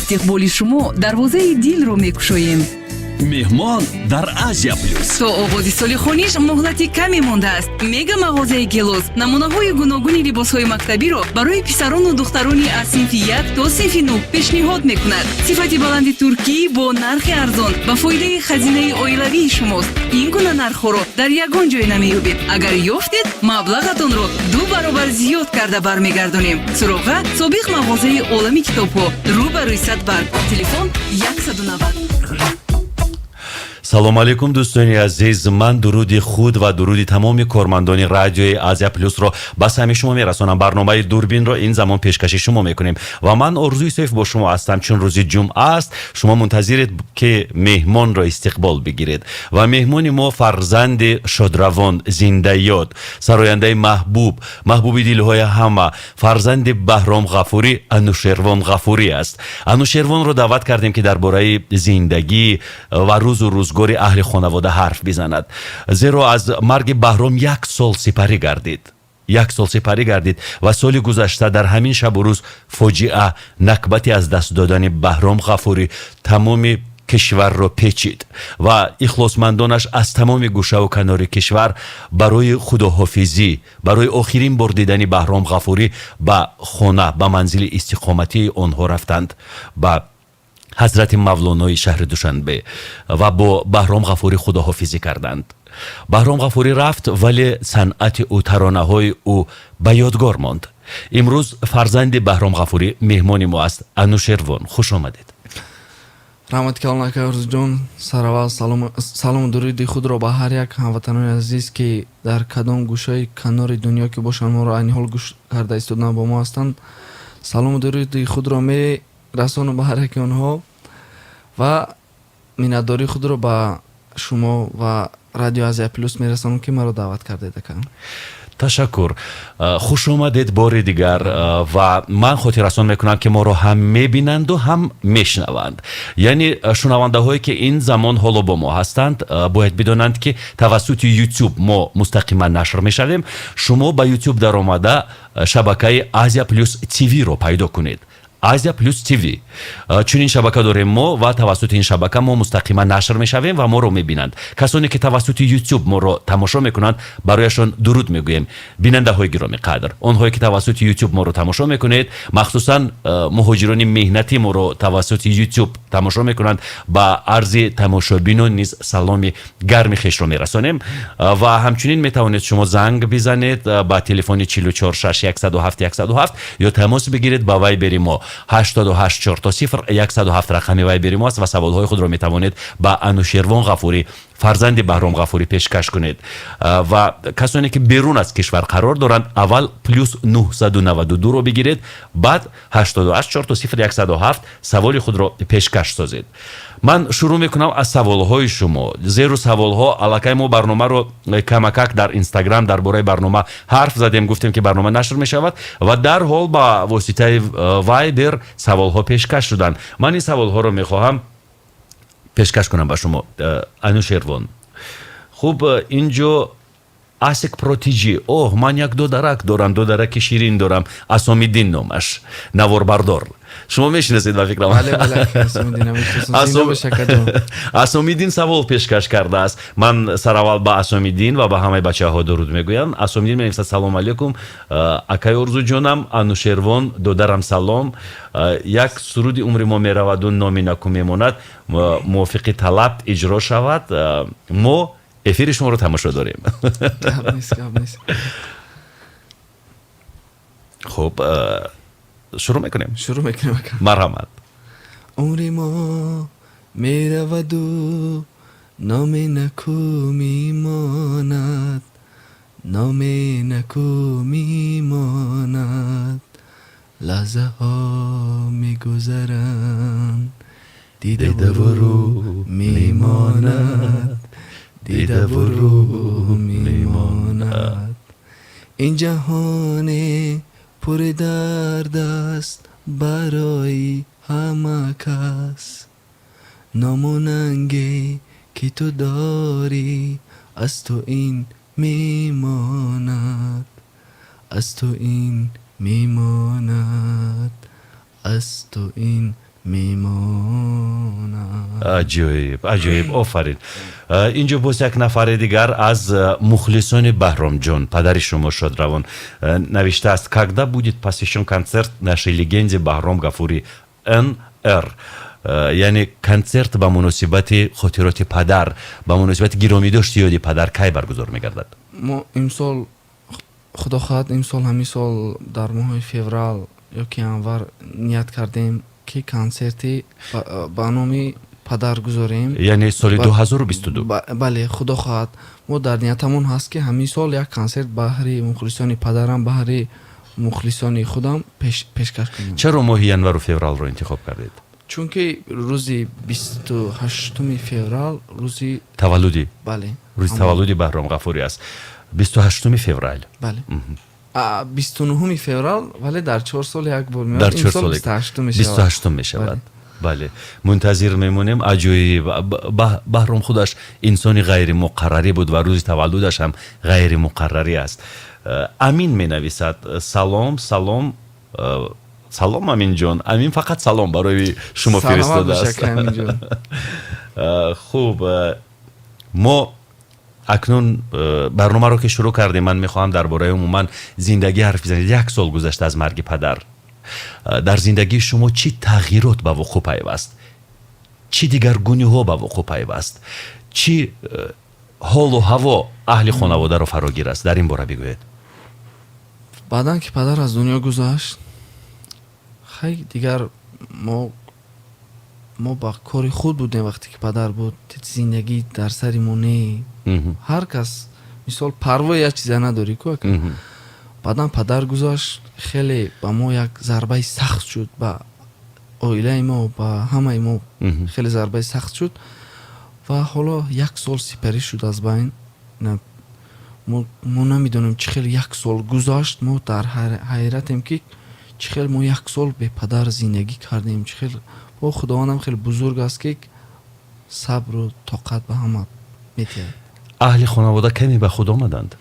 Истиқболи шумо дарвозаи дилро мекушоем. Меҳмон дар Азия Плюс. То оғози соли хониш муҳлати каме мондааст. Мега мағозаи Гелос намунаҳои гуногуни либосҳои мактабиро барои писарону духтарони аз синфи 1 то синфи 9 пешниҳод мекунад. Сифати баланди туркӣ бо нархи арзон ба фоидаи хазинаи оилавии шумост. Ин гуна нархҳоро дар ягон ҷой намеёбед. Агар ёфтед, маблағатонро ду баробар зиёд карда бармегардонем. Суроға: собиқ мағозаи Олами китобҳо, рӯ ба рӯи Садбарг, телефон 190. Салом алейкум, дӯстони азиз. Ман дуруди худ ва дуруди тамоми кормандони радиои Азия Плюсро ба самъи шумо мерасонам. Барномаи Дурбинро ин замон пешкаши шумо мекунем ва ман, Орзу Юсуф, бо шумо ҳастам. Чун рӯзи ҷумъа аст, шумо мунтазиред, ки меҳмонро истиқбол бигиред, ва меҳмони мо фарзанди шодравон, зиндаёд, сарояндаи маҳбуб, маҳбуби дилҳои ҳама, фарзанди Баҳром Ғафурӣ, Анушервон Ғафурӣ аст. Анушервонро даъват кардем, ки дар бораи зиндагӣ ва рӯзу рӯзгори аҳли хонавода ҳарф бизанад, зеро аз марги Баҳром як сол сипарӣ гардид, як сол сипарӣ гардид ва соли гузашта дар ҳамин шабу рӯз фоҷиа, накбати аз даст додани Баҳром Ғафурӣ тамоми кишварро печид ва ихлосмандонаш аз тамоми гӯшаву канори кишвар барои худоҳофизӣ, барои охирин бор дидани Баҳром Ғафурӣ ба хона, ба манзили истиқоматии онҳо рафтанд, ба Ҳазрати Мавлонои шаҳри Душанбе, ва бо Баҳром Ғафурӣ худоҳофизӣ карданд. Баҳром Ғафурӣ рафт, вале санъати ӯ, таронаҳои ӯ ба ёдгор монд. Имрӯз фарзанди Баҳром Ғафурӣ меҳмони мо аст. Анушервон, хуш омадед. Раҳмати калон, ака Орзуҷон. Сараввал салому дуруди худро ба ҳар як ҳамватанони азиз, ки дар кадом гӯшаи канори дунё ки бошанд, моро айни ҳол гӯш карда истодан, бо мо ҳастанд. Салому дуруди худро мерасонам ба ҳар яки онҳо ва миннатдории худро ба шумо ва Радио Азия Плюс мерасонам, ки маро даъват кардед, ака. Ташаккур, хуш омадед бори дигар. Ва ман хотиррасон мекунам, ки моро ҳам мебинанду, ҳам мешунаванд. Яъне шунавандаҳое, ки ин замон ҳоло бо мо ҳастанд, бояд бидонанд, ки тавассути Ютуб мо мустақиман нашр мешавем. Шумо ба Ютуб даромада, шабакаи Азия Плюс ТВ-ро пайдо кунед. Азия Плюс ТВ, чунин шабака дорем мо ва тавассути ин шабака мо мустақиман нашр мешавем ва моро мебинанд. Касоне ки тавассути Ютуб моро тамошо мекунанд, барояшон дуруд мегӯем. Бинандаҳои гиромӣ қадр, онҳое ки тавассути Ютуб моро тамошо мекунед, махсусан муҳоҷирони меҳнатӣ моро тавассути Ютуб тамошо мекунанд, ба арзи тамошобинон низ саломи гарми хешро мерасонем. Ва ҳамчунин метавонед шумо занг бизанед ба телефони 44 6 107 107 ё тамос бигиред ба Вайбери мо. 88 0 107 рақами Вайбери мо аст ва саволҳои худро метавонед ба Анушервон Ғафурӣ, фарзанди Баҳром Ғафурӣ, пешкаш кунед. Ва касоне ки берун аз кишвар қарор доранд, аввал плюс 992-ро бигиред, баъд 88 0 107 саволи худро пешкаш созед. Ман шурӯъ мекунам аз саволҳои шумо, зеро саволҳо аллакай мо барномаро камакак дар Инстаграм дар бораи барнома ҳарф задем, гуфтем, ки барнома нашр мешавад, ва дарҳол ба воситаи Вайбер саволҳо пешкаш шуданд. Ман ин саволҳоро мехоҳам пешкаш кунам ба шумо, Анушервон. Хуб, инҷо Асик Протиҷи: «Оҳ, ман як додарак дорам, додараки ширин дорам, Асомиддин номаш, наворбардор. Шумо мешинасед, ба фикрам?» Асомиддин савол пешкаш кардааст. Ман сараввал ба Асомиддин ва ба ҳамаи бачаҳо дуруд мегӯям. Асомиддин менависад: «Салом алейкум, акаи Орзуҷонам, Анушервон додарам, салом. Як суруди «Умри мо мераваду, номи наку мемонад» мувофиқи талаб иҷро шавад. Мо эфири шуморо тамошо дорем». Гап нест. Хуб, шурӯъ мекунем. Шурӯъ мекунем, ака. Марҳамат. Умри мо мераваду, номи наку мемонад, номи наку мемонад. Лаҳзаҳо мегузаранд, дидаву рӯ мемонад, дидаву рӯ мемонад. Ин ҷаҳоне пури дард аст барои ҳама кас. Ному нанге, ки ту дорӣ, аз ту ин мемонад, аз ту ин мемонад, аз ту ин Мемонад. Аҷоиб, аҷоиб, офарин. Инҷо боз як нафари дигар аз мухлисони Баҳромҷон, падари шумо шодравон, навиштааст: «Когда будет посвящен концерт нашей легенде Баҳром Гафури НР?» Яъне консерт ба муносибати хотироти падар, ба муносибати гиромидошти ёди падар кай баргузор мегардад? Мо имсол, худо хоҳад, имсол, ҳамин сол дар моҳи феврал ё ки январ ният кардем, ки консерти ба номи падар гузорем. Яъне соли 2022? Бале, худо хоҳад, мо дар ниятамон ҳаст, ки ҳамин сол як консерт баҳри мухлисони падарам, баҳри мухлисони худам пешкаш кунем. Чаро моҳи январу февралро интихоб кардед? Чунки рӯзи 28-уми феврал рӯзи таваллуди Бале. Рӯзи таваллуди Баҳром Ғафурӣ аст, 28-уми феврал. Бале, 29-уми феврал, вале дар 4 сол як бор меояд. Дар 4 сол 28-ум мешавад. Бале, мунтазир мемонем. Аҷоиб! Баҳром худаш инсони ғайримуқаррарӣ буд ва рӯзи таваллудаш ҳам ғайримуқаррарӣ аст. Амин менависад: «Салом, салом, салом, Аминҷон». Амин фақат салом барои шумо фиристодааст. Хуб, мо акнун барномаро ки шурӯъ кардем, ман мехоҳам дар бораи умуман зиндагӣ ҳарф бизанед. Як сол гузашта аз марги падар. Дар зиндагии шумо чӣ тағйирот ба вуқӯъ пайваст, чӣ дигаргуниҳо ба вуқӯъ пайваст, чӣ ҳолу ҳаво аҳли хонаводаро фарогир аст? Дар ин бора бигӯед. Баъдан ки падар аз дунё гузашт, хай, дигар мо ба кори худ будем. Вақте ки падар буд, зиндагӣ дар сари мо не, ҳар кас мисол парвои як чиза надорӣ ку. Баъдан падар гузашт, хеле ба мо як зарбаи сахт шуд, ба оилаи мо, ба ҳамаи мо хеле зарбаи сахт шуд. Ва ҳоло як сол сипарӣ шуд аз байн. Мо намедонем, чӣ хел як сол гузашт. Мо дар ҳайратем, ки чӣ хел мо як сол бепадар зиндагӣ кардем, чӣ хел. Бо Худовандам хеле бузург аст, ки сабру тоқат ба ҳама метиҳад. Аҳли хонавода каме ба худ омаданд?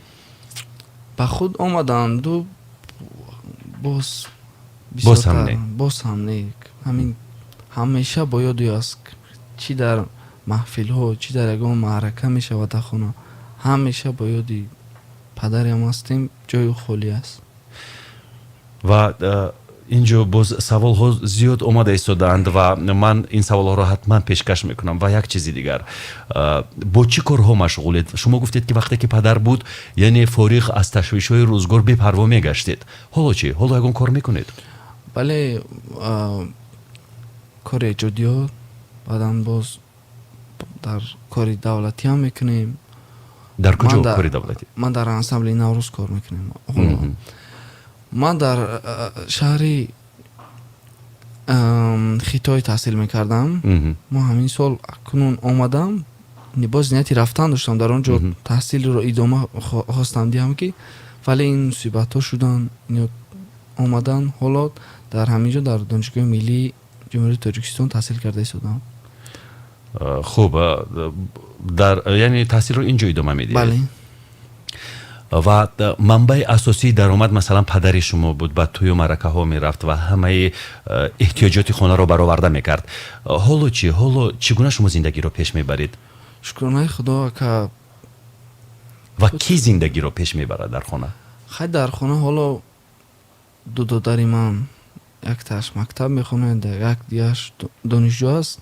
Ба худ омаданду боз Боз ҳам не. Боз ҳам не. Ҳамин ҳамеша бо ёди аст. Чӣ дар маҳфилҳо, чӣ дар ягон маърака мешавад дар хона, ҳамеша бо ёди падарам ҳастем, ҷои холӣ аст. Ва инҷо боз саволҳо зиёд омада истодаанд ва ман ин саволҳоро ҳатман пешкаш мекунам. Ва як чизи дигар: бо чӣ корҳо машғулед? Шумо гуфтед, ки вақте ки падар буд, яъне фориғ аз ташвишҳои рӯзгор, бепарво мегаштед. Ҳоло чӣ? Ҳоло ягон кор мекунед? Бале, кори эҷодиёт, баъдан боз дар кори давлатӣ ҳам мекунем. Дар куҷо кори давлатӣ? Ман дар ансамбли Наврӯз кор мекунем. Ман дар шаҳри Хитой таҳсил мекардам. Мо ҳамин сол акнун омадам, боз нияти рафтан доштам, дар он ҷо таҳсилро идома хостам диҳам, ки вале ин мусибатҳо шуданд, омадан. Ҳоло дар ҳамин ҷо, дар Донишгоҳи миллии Ҷумҳурии Тоҷикистон таҳсил карда истодам. Хуб, дар яъне таҳсилро ин ҷо идома медиҳед? Бале. Ва манбаи асосии даромад, масалан, падари шумо буд, ба тӯю маъракаҳо мерафт ва ҳамаи эҳтиёҷоти хонаро бароварда мекард. Ҳоло чӣ? Ҳоло чӣ гуна шумо зиндагиро пеш мебаред? Шукронаи Худо, ака. Ва кӣ зиндагиро пеш мебарад дар хона? Хай, дар хона ҳоло ду додари ман, яктааш мактаб мехонад, як дигааш донишҷӯ аст.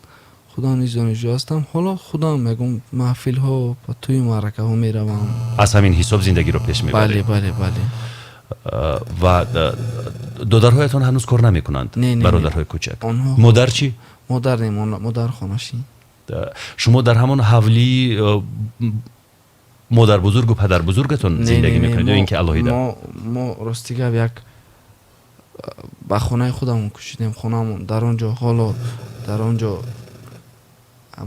Худам низ донишҷӯ ҳастам. Ҳоло худам ягон маҳфилҳо ба тӯи маъракаҳо меравам. Аз ҳамин ҳисоб зиндагиро пеш Бале. мебаред? Бале. Ва додарҳоятон ҳанӯз кор намекунанд? Не, не. Бародарҳои кӯчак? Онҳо Модар чӣ? Модар не, модар хонашин. Шумо дар ҳамон ҳавлии модарбузургу падарбузургатон Не, зиндагӣ не, не, мекунед ё ин ки алоҳида? Мо, рости гап, як ба хонаи худамон кӯчидем. Хонаамон дар он ҷо, ҳоло дар он ҷо.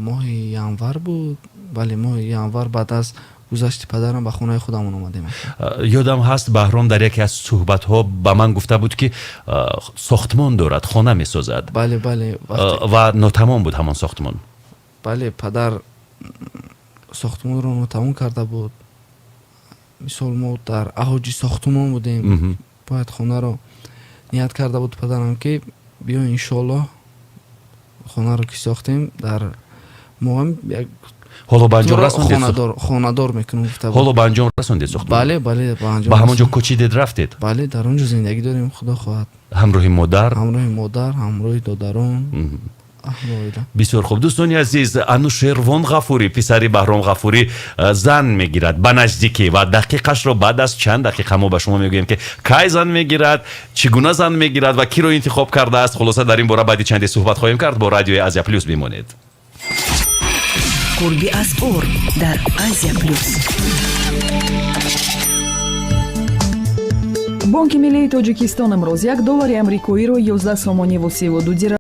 Моҳи январ буд, бале, моҳи январ, баъд аз гузашти падарам ба хонаи худамон омадем. Ёдам ҳаст, Баҳром дар яке аз суҳбатҳо ба ман гуфта буд, ки сохтмон дорад, хона месозад. Бале. Ва нотамом буд ҳамон сохтмон. Бале, падар сохтмонро нотамом карда буд. Мисол, мо дар авҷи сохтмон будем. Бояд хонаро ният карда буд падарам, ки биё, иншоаллоҳ. Хонаро ки сохтем, дар мо ҳам як Ҳоло ба анҷом туро расондед? Хонадор мекунем, гуфта буд. Ҳоло ба анҷом расондед сохтмон? Бале, ба анҷом Ба ҳамон ҷо расондем. кӯчидед, рафтед? Бале, дар он ҷо зиндагӣ дорем, худо хоҳад. Ҳамроҳи модар? Ҳамроҳи модар, ҳамроҳи додарон, аҳлу оила. Бисёр хуб, дӯстони азиз, Анушервон Ғафурӣ, писари Баҳром Ғафурӣ, зан мегирад ба наздикӣ ва дақиқашро баъд аз чанд дақиқа мо ба шумо мегӯем, ки кай зан мегирад, чӣ гуна зан мегирад ва киро интихоб кардааст. Хулоса, дар ин бора баъди чанде суҳбат хоҳем кард. Бо радиои Азия Плюс бимонед. Қурби асъор дар Азия Плюс. Бонки миллии Тоҷикистон имрӯз 1 доллари амрикоиро 11 сомониву 32 дирам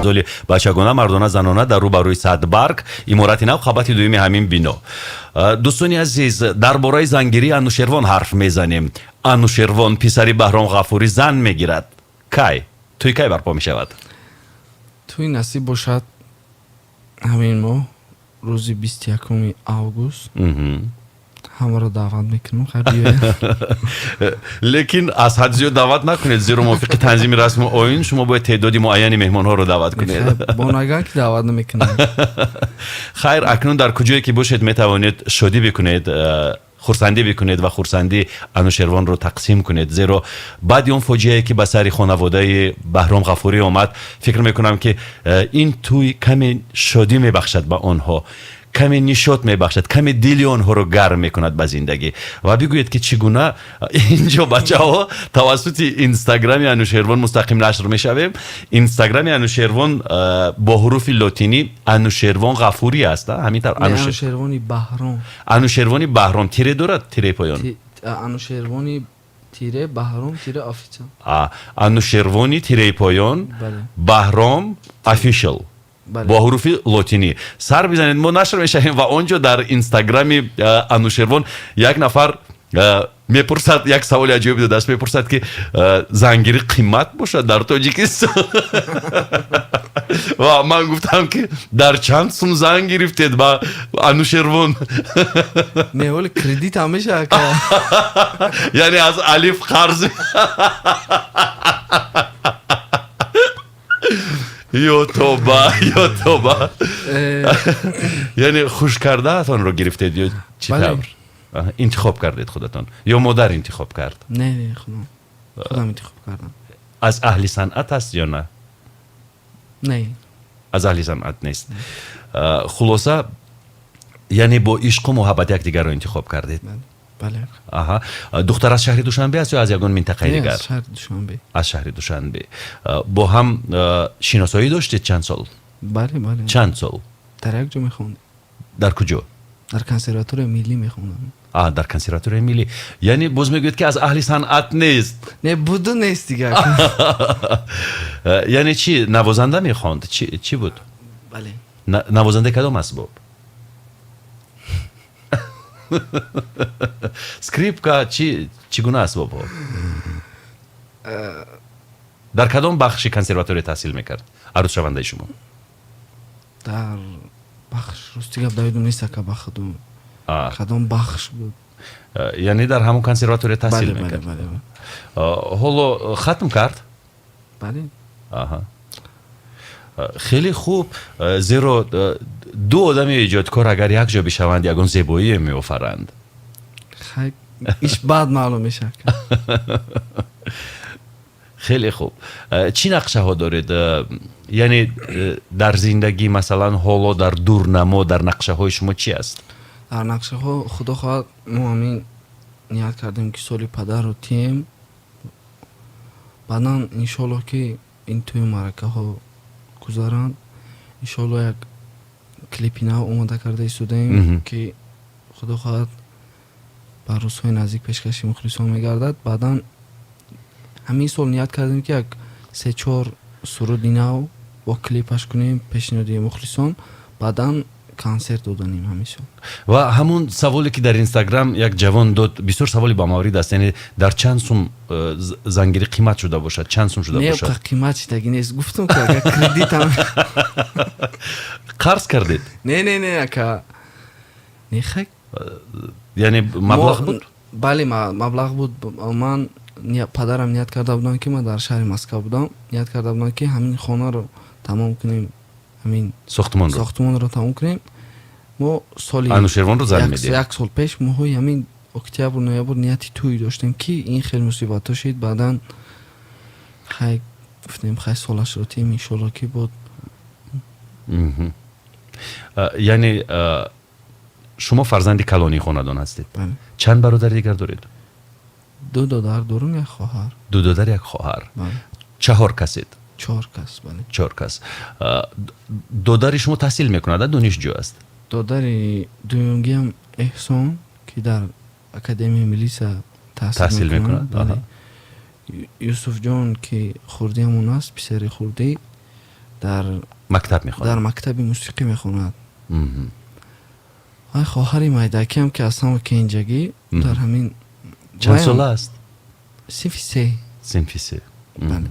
Золи бачагона, мардона, занона дар рӯбарӯи Садбарг, иморати нав, қабати дуюми ҳамин бино. Дӯстони азиз, дар бораи зангирии Анушервон ҳарф мезанем. Анушервон, писари Баҳром Ғафурӣ, зан мегирад. Кай тӯй, кай барпо мешавад? Тӯй насиб бошад, ҳамин моҳ, рӯзи 21-уми август. Ҳамаро даъват мекунам, хайр, биёяд. Лекин аз ҳад зиёд даъват накунед, зеро мувофиқи танзими расму оин шумо бояд теъдоди муайяни меҳмонҳоро даъват кунед. Бо наган ки даъват намекунам. Хайр, акнун дар куҷое ки бошед, метавонед шодӣ бикунед, хурсандӣ бикунед ва хурсандии Анушервонро тақсим кунед, зеро баъди он фоҷиае, ки ба сари хонаводаи Баҳром Ғафурӣ омад, фикр мекунам, ки ин тӯй каме шодӣ мебахшад ба онҳо, каме нишот мебахшад, каме дили онҳоро гарм мекунад ба зиндагӣ. Ва бигӯед, ки чӣ гуна инҷо бачаҳо тавассути инстаграми Анушервон мустақим нашр мешавем. Инстаграми Анушервон бо ҳуруфи лотинӣ Анушервон Ғафурӣ аст, ҳамин тавр? Анушервони Баҳром. Анушервони Баҳром. Тире дорад, тире поён? Анушервони тире Баҳром тире official. Анушервони тиреи поён Баҳром official бо ҳуруфи лотинӣ сар бизанед, мо нашр мешавем. Ва он ҷо дар инстаграми Анушервон як нафар мепурсад, як саволи аҷоиб додааст, мепурсад, ки зангирӣ қимат бошад дар Тоҷикистон. Ва ман гуфтам, ки дар чанд сум зан гирифтед ба Анушервон? Не, ҳоли кредит ҳам мешавад. Яъне аз Алиф қарз. Ё тоба, ё тоба! Яъне хушкардаатонро гирифтед ё чӣ тавр интихоб кардед худатон ё модар интихоб кард? Не, не, худам, худам интихоб кардам. Аз аҳли санъат аст ё на? Не. Аз аҳли санъат нест. Хулоса, яъне бо ишқу муҳаббат якдигарро интихоб кардед? Бале. Аҳа, духтар аз шаҳри Душанбе аст ё аз ягон минтақаи дигар? Аз шаҳри Душанбе. Аз шаҳри Душанбе. Бо ҳам шиносоӣ доштед чанд сол? Бале. Чанд сол? Дар як ҷо мехондем. Дар куҷо? Дар консерваторияи миллӣ мехондам. А, дар консерваторияи миллӣ. Яъне боз мегӯед, ки аз аҳли санъат нест. Не, буду нест дигар. Яъне чӣ, навозанда мехонд, чӣ буд? Бале. Навозандаи кадом асбоб? Скрипка, чӣ, чӣ гуна асбобҳо? Дар кадом бахши консерватория таҳсил мекард арӯзшавандаи шумо? Дар бахш, рости гап, дар ёдам нест, ака, ба худо, кадом бахш буд. Яъне дар ҳамон консерватория таҳсил мекард? Бале. Ҳоло хатм кард? Бале. Аҳа, хеле хуб, зеро ду одами эҷодкор агар якҷо бишаванд, ягон зебоие меофаранд. Хай, иш баъд маълум мешавад. Хеле хуб. Чӣ нақшаҳо доред, яъне дар зиндагӣ, масалан, ҳоло дар дурнамо, дар нақшаҳои шумо чӣ аст? Дар нақшаҳо, худо хоҳад, мо ҳамин ният кардем, ки соли падарро тием, баъдан, иншоаллоҳ, ки ин тӯю маъракаҳо гузаранд, иншоаллоҳ, як клипи нав омода карда истодаем, ки худо хоҳад, ба рӯзҳои наздик пешкаши мухлисон мегардад. Баъдан ҳамин сол ният кардем, ки як се-чор суруди нав бо клипаш кунем пешниҳоди мухлисон, баъдан консерт доданем ҳамин сол. Ва ҳамун саволе, ки дар инстаграм як ҷавон дод, бисёр саволи бамаврид аст. Яъне дар чанд сум зангирӣ қимат шуда бошад, чанд сум шуда Не, бошад? Қимат шидаги нест, гуфтам, ки агар кредитам. Қарз кардед? Не, ака, не, хай. Яъне маблағ буд? Бале, маблағ буд. Ман, падарам ният карда будам, ки ман дар шаҳри Москва будам, ният карда будам, ки ҳамин хонаро тамом кунем, ҳамин сохтмонро. Сохтмонро тамом кунем. Мо соли Анушервонро зан медиҳем. Як сол пеш, моҳои ҳамин октябр, ноябр нияти тӯй доштем, ки ин хел мусибатҳо шид. Баъдан хай, гуфтем, хай, солашро тием, иншолло, ки буд. Яъне шумо фарзанди калонии хонадон ҳастед? Бале. Чанд бародари дигар доред? Ду додар дорум, як хоҳар. Ду додар, як хоҳар. Бале. Чаҳор касед? Чор кас, бале. Чор кас. Додари шумо таҳсил мекунад, донишҷӯ аст? Додари дуюмгиам Эҳсон, ки дар академияи милиса таҳсил таҳсил мекунад, мекунад, бале. Юсуфҷон, ки хурдиамон аст, писари хурдӣ. Дар мактаб мехонад. Дар мактаби мусиқӣ мехонад. Вай хоҳари майдакиам, ки аз ҳама кенҷагӣ дар ҳамин. Чанд сола аст? Синфи се. Синфи се. Бале.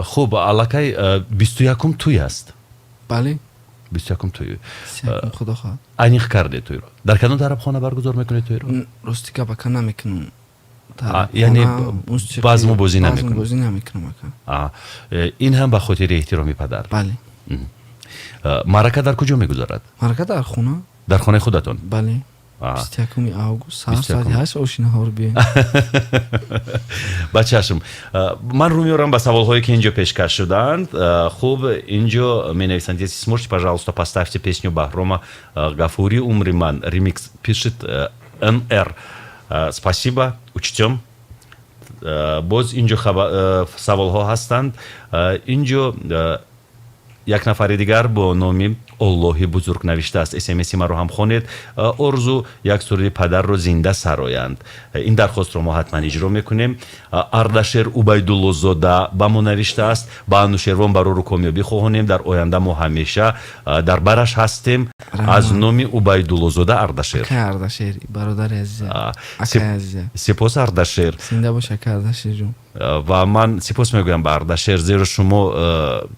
Хуб, аллакай 21-ум тӯй аст. Бале. 21-ум тӯй. Худо хоҳад. Аниқ карде тӯйро? Дар кадом тарабхона баргузор мекунед тӯйро? Рости гап, ака, намекунам. Яъне базму бозӣ намекунед? Бозӣ намекунам, ака. Ин ҳам ба хотири эҳтироми падар? Бале. Маърака дар куҷо мегузарад? Маърака дар хона. Дар хонаи худатон? Бале, 21-уми август, саҳар соати 8 ошинаҳоро биёед. Ба чашм. Ман рӯ меорам ба саволҳое, ки инҷо пешкаш шудаанд. Хуб, инҷо менависанд: «Если сможете, пожалуйста, поставьте песню Баҳрома Гафури «Умри ман», ремикс», пишет НР. Спасибо, учтем. Боз инҷо саволҳо ҳастанд. Инҷо як нафари дигар бо номи Оллоҳи Бузург навиштааст: «СМСи маро ҳам хонед, Орзу, як суруди падарро зинда сароянд». Ин дархостро мо ҳатман иҷро мекунем. Ардашер Убайдуллозода ба мо навиштааст: «Ба Анушервон барору комёбӣ хоҳонем, дар оянда мо ҳамеша дар бараш ҳастем». Аз номи Убайдуллозода Ардашер. Ардашер, бародари азиза. Сипос, Ардашер. Зинда бош, ака Ардашерҷон. Ва ман сипос мегӯям ба Ардашер, зеро шумо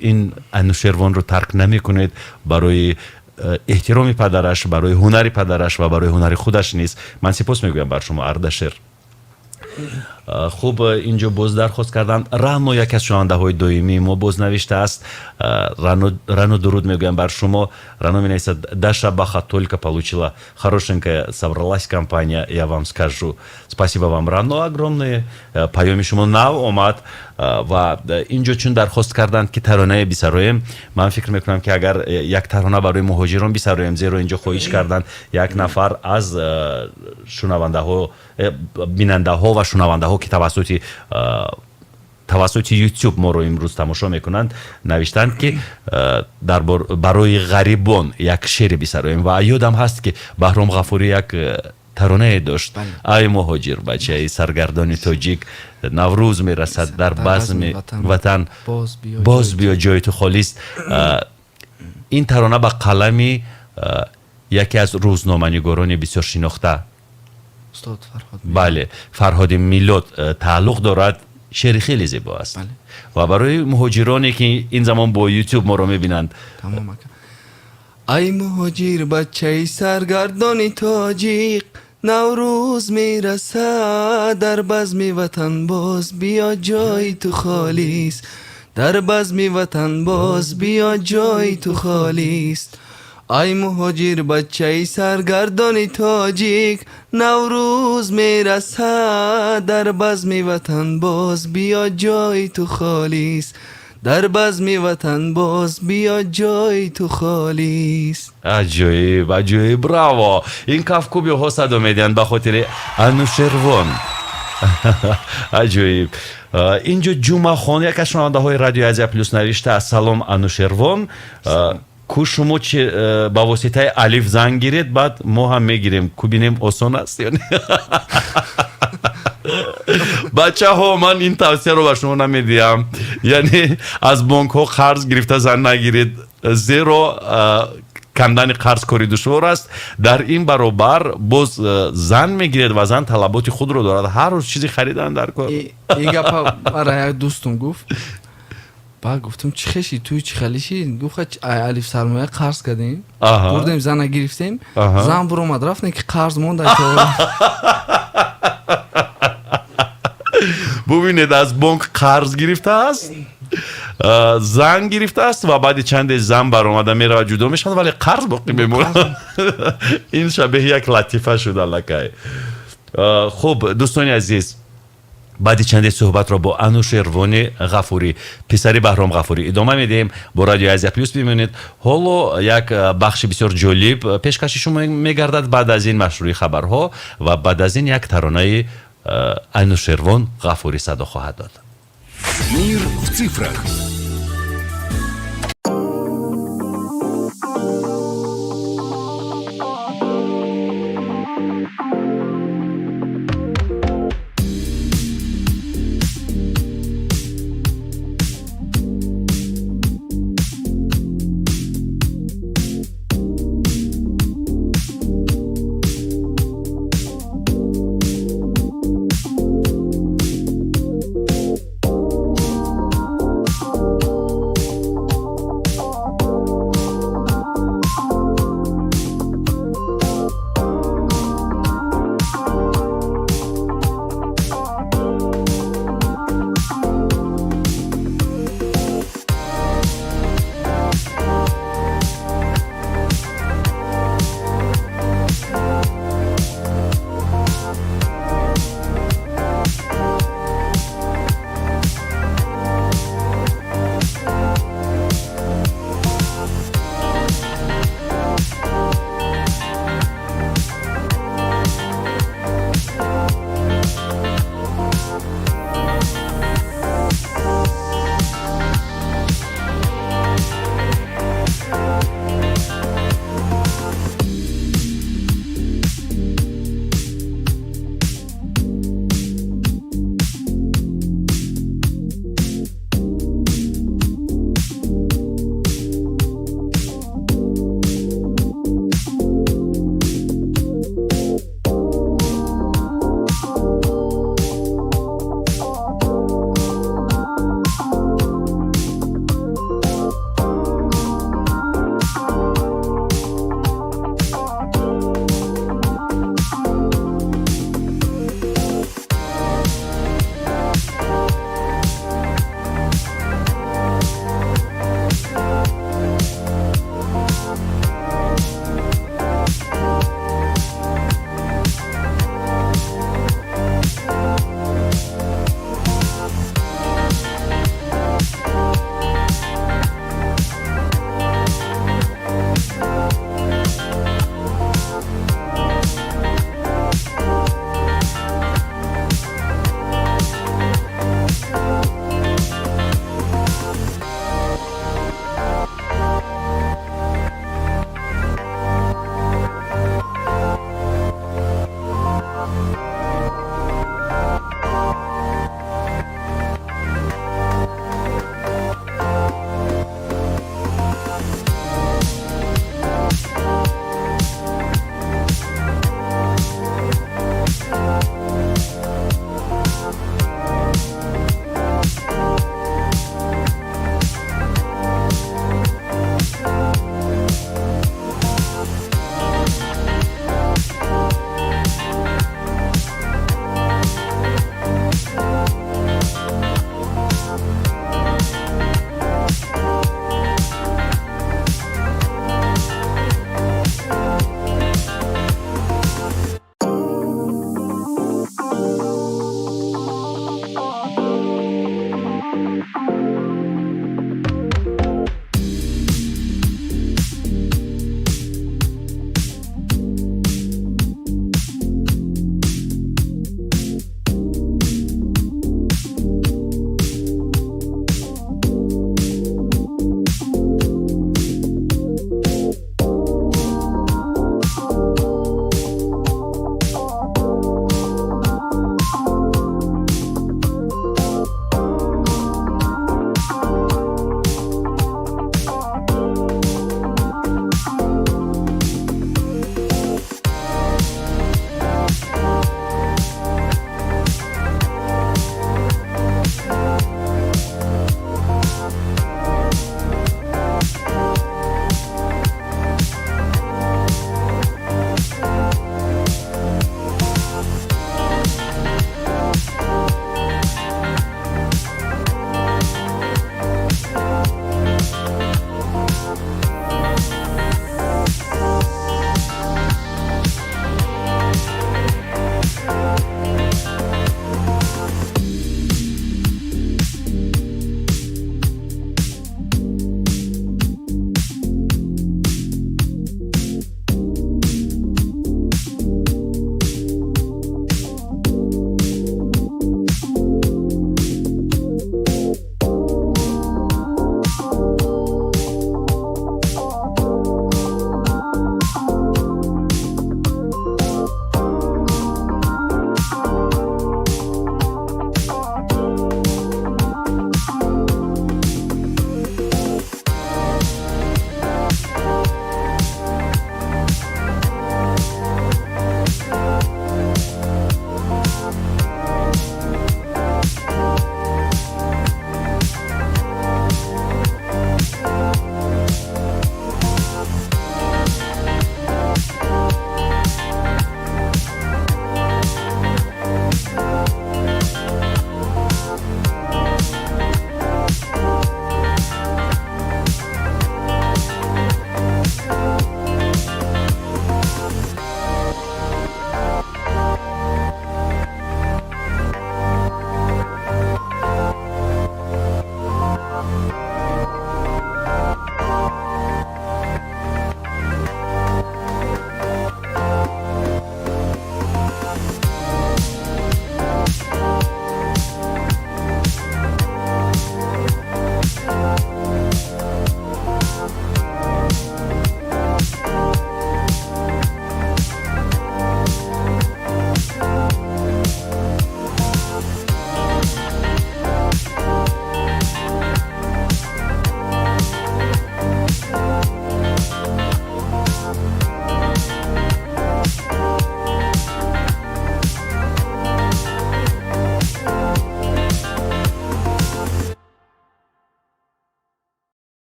ин Анушервонро тарк намекунед барои эҳтироми падараш, барои ҳунари падараш ва барои ҳунари худаш низ. Ман сипос мегӯям бар шумо, Ардашер. Хуб, инҷо боз дархост карданд. Рано, яке аз шунавандаҳои доимии мо, боз навиштааст. Рано, дуруд мегӯям бар шумо. Рано менависад: «Даша Баха только получила, хорошенькая собралась компания, я вам скажу». Спасибо вам, Рано, огромное. Паёми шумо нав омад. Ва инҷо чун дархост карданд, ки таронае бисароем, ман фикр мекунам, ки агар як тарона барои муҳоҷирон бисароем, зеро инҷо хоҳиш карданд як нафар аз шунавандаҳо, бинандаҳо ва шунавандаҳо, ки тавассути YouTube моро имрӯз тамошо мекунанд, навиштанд, ки барои ғарибон як шеъре бисароем. Ва ёдам ҳаст, ки Баҳром Ғафурӣ як таронае дошт: «Ай муҳоҷир, бачаи саргардони тоҷик, Наврӯз мерасад, дар базми ватан боз биё, ҷои ту холист». Ин тарона ба қалами яке аз рӯзноманигорони бисёр шинохта, бале, Фарҳоди Миллод тааллуқ дорад. Шеъри хеле зебо аст ва барои муҳоҷироне, ки ин замон бо YouTube моро мебинанд. Ай муҳоҷир, бачаи саргардони тоҷик, Наврӯз мерасад, дар базми ватан боз биё, ҷои ту холист. Дар базми ватан боз биё, ҷои ту холист. Ай муҳоҷир, бачаи саргардони тоҷик, Наврӯз мерасад, дар базми ватан боз биё, ҷои ту холист. Дар базми ватан боз биё, ҷои ту холист. Аҷоиб, аҷоиб, браво! Ин кафкӯбиҳо садо медиҳанд ба хотири Анушервон. Аҷоиб. Инҷо Ҷумъахон, яке аз шунавандаҳои Радиои Азия Плюс, навиштааст: «Салом, Анушервон, ку шумо чи ба воситаи Алиф занг гиред, баъд мо ҳам мегирем, ку бинем осон аст ё не». Бачаҳо, ман ин тавсияро ба шумо намедиҳам, яъне аз бонкҳо қарз гирифта зан нагиред, зеро кандани қарз кори душвор аст. Дар ин баробар боз зан мегиред ва зан талаботи худро дорад, ҳар рӯз чизе харидан дар кор. И гапа мара як дӯстум гуфт. Баъд гуфтам: «Чӣ хеши туй, чӣ халиши?» Гуфт: «Алиф сармоя қарз кардем, бурдем, зана гирифтем, зан буромад рафт, не ки қарз монда». Бубинед, аз бонк қарз гирифтааст, зан гирифтааст ва баъди чанде зан баромада меравад, ҷудо мешавад, вале қарз боқӣ мемонад. Ин шабеҳи як латифа шуд аллакай. Хуб, дӯстони азиз, баъди чанде суҳбатро бо Анушервони Ғафурӣ, писари Баҳром Ғафурӣ, идома медиҳем. Бо Радиои Азия Плюс бимонед. Ҳоло як бахши бисёр ҷолиб пешкаши шумо мегардад баъд аз ин машрӯи хабарҳо ва баъд аз ин як таронаи Анушервон Ғафурӣ садо хоҳад дод. Мир в цифрах.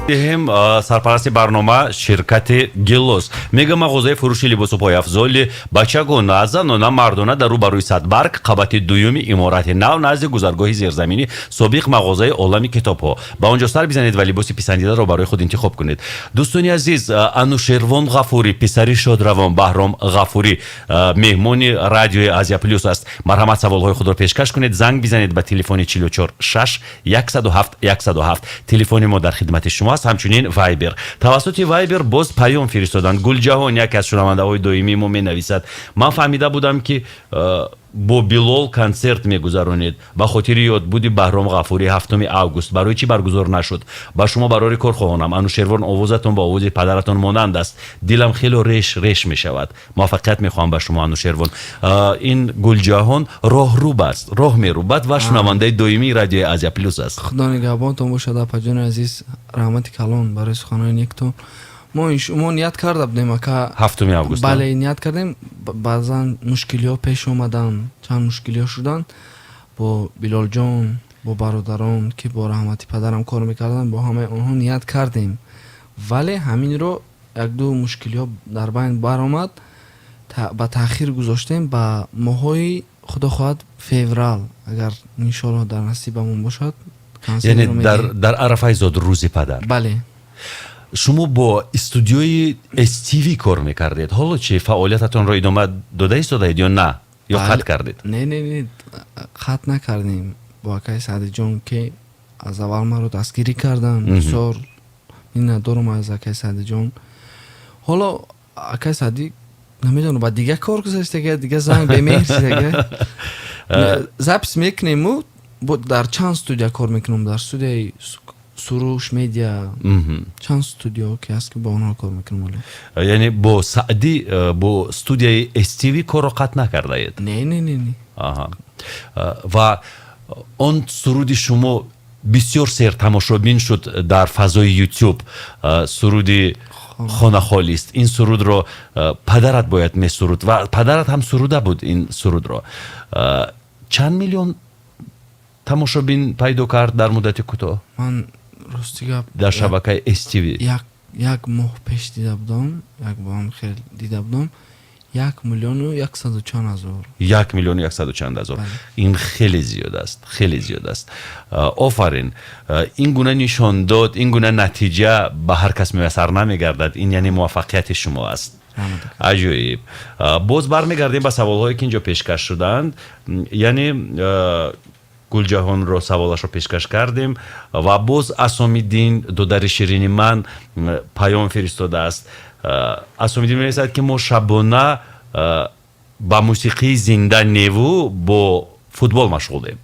Диҳем сарпарасти барнома ширкати Гилос, мега мағозаи фурӯши либосу пойафзоли бачагона, занона, мардона дар рӯбарӯи Садбарг, қабати дуюми иморати нав, назди гузаргоҳи зерзаминӣ, собиқ мағозаи Олами китобҳо. Ба он ҷо сар бизанед ва либоси писандидаро барои худ интихоб кунед. Дӯстони азиз, Анушервон Ғафурӣ, писари шодравон Баҳром Ғафурӣ, меҳмони радиои Азия Плюс аст. Марҳамат, саволҳои худро пешкаш кунед, занг бизанед ба телефони 44 6 107 107. Телефони мо дар хидмати шумо аст, ҳамчунин Вайбер. Тавассути Вайбер боз паём фиристоданд. Гулҷаҳон, яке аз шунавандаҳои доимии мо, менависад: «Ман фаҳмида будам, ки бо Билол консерт мегузаронед ба хотири ёдбуди Баҳром Ғафурӣ 7 август. Барои чӣ баргузор нашуд? Ба шумо барори кор хоҳонам. Анушервон, овозатон ба овози падаратон монанд аст. Дилам хело реш реш мешавад. Муваффақият мехоҳам ба шумо, Анушервон». Ин Гулҷаҳон роҳруб аст, роҳ мерубад ва шунавандаи доимии радиои Азия Плюс аст. Худо нигаҳбонтон бошад, апаҷони азиз. Раҳмати калон барои суханои нектон. Мо ният карда будем, ака. 7 август. Бале, ният кардем. Баъзан мушкилиҳо пеш омаданд, чанд мушкилиҳо шуданд. Бо Билолҷон, бо бародарон, ки бо раҳмати падарам кор мекарданд, бо ҳамаи онҳо ният кардем, вале ҳаминро якду мушкилиҳо дар байн баромад, ба таъхир гузоштем ба моҳҳои, худо хоҳад, феврал, агар иншоаллоҳ дар насибамон бошад. Яъне дар арафаи зодрӯзи падар. Бале. Шумо бо студиои СТВ кор мекардед. Ҳоло чи, фаъолиятатонро идома дода истодаед ё на, ё қатъ кардед? Не, не, не, қатъ накардем. Бо акаи Саъдиҷон, ки аз аввал маро дастгирӣ карданд, бисёр миннатдорам аз акаи Саъдиҷон. Ҳоло акаи Саъдӣ, намедонам, ба дига кор гузаштага, дига занг бемеҳр шидага. Запись мекунему, дар чанд студия кор мекунам, дар студияи Суруш Медиа, чанд студио ки ҳаст, ки бо онҳо кор мекунам ҳоло. Яъне бо Саъдӣ, бо студияи СТВ корро қатъ накардаед? Не, не, не, не. Ва он суруди шумо бисёр сертамошобин шуд дар фазои Ютуб, суруди «Хона холист». Ин сурудро падарат бояд месуруд ва падарат ҳам суруда буд. Ин сурудро чанд миллион тамошобин пайдо кард дар муддати кӯтоҳ? Ман, рости гап, дар шабакаи СТВ. Як моҳ пеш дида будам, як боам хел дида будам, 1 миллиону 100 чанд ҳазор. 1 миллиону 100 чанд ҳазор, ин хеле зиёд аст, хеле зиёд аст. Офарин! Ин гуна нишондод, ин гуна натиҷа ба ҳар кас муяссар намегардад. Ин яъне муваффақияти шумо аст. Аҷоиб! Боз бармегардем ба саволҳое, ки инҷо пешкаш шуданд. Яъне Гулҷаҳонро саволашро пешкаш кардем ва боз Асомиддин, додари ширини ман, паём фиристодааст. Асомиддин менависад, ки мо шабона ба мусиқии зинда неву бо футбол машғулем.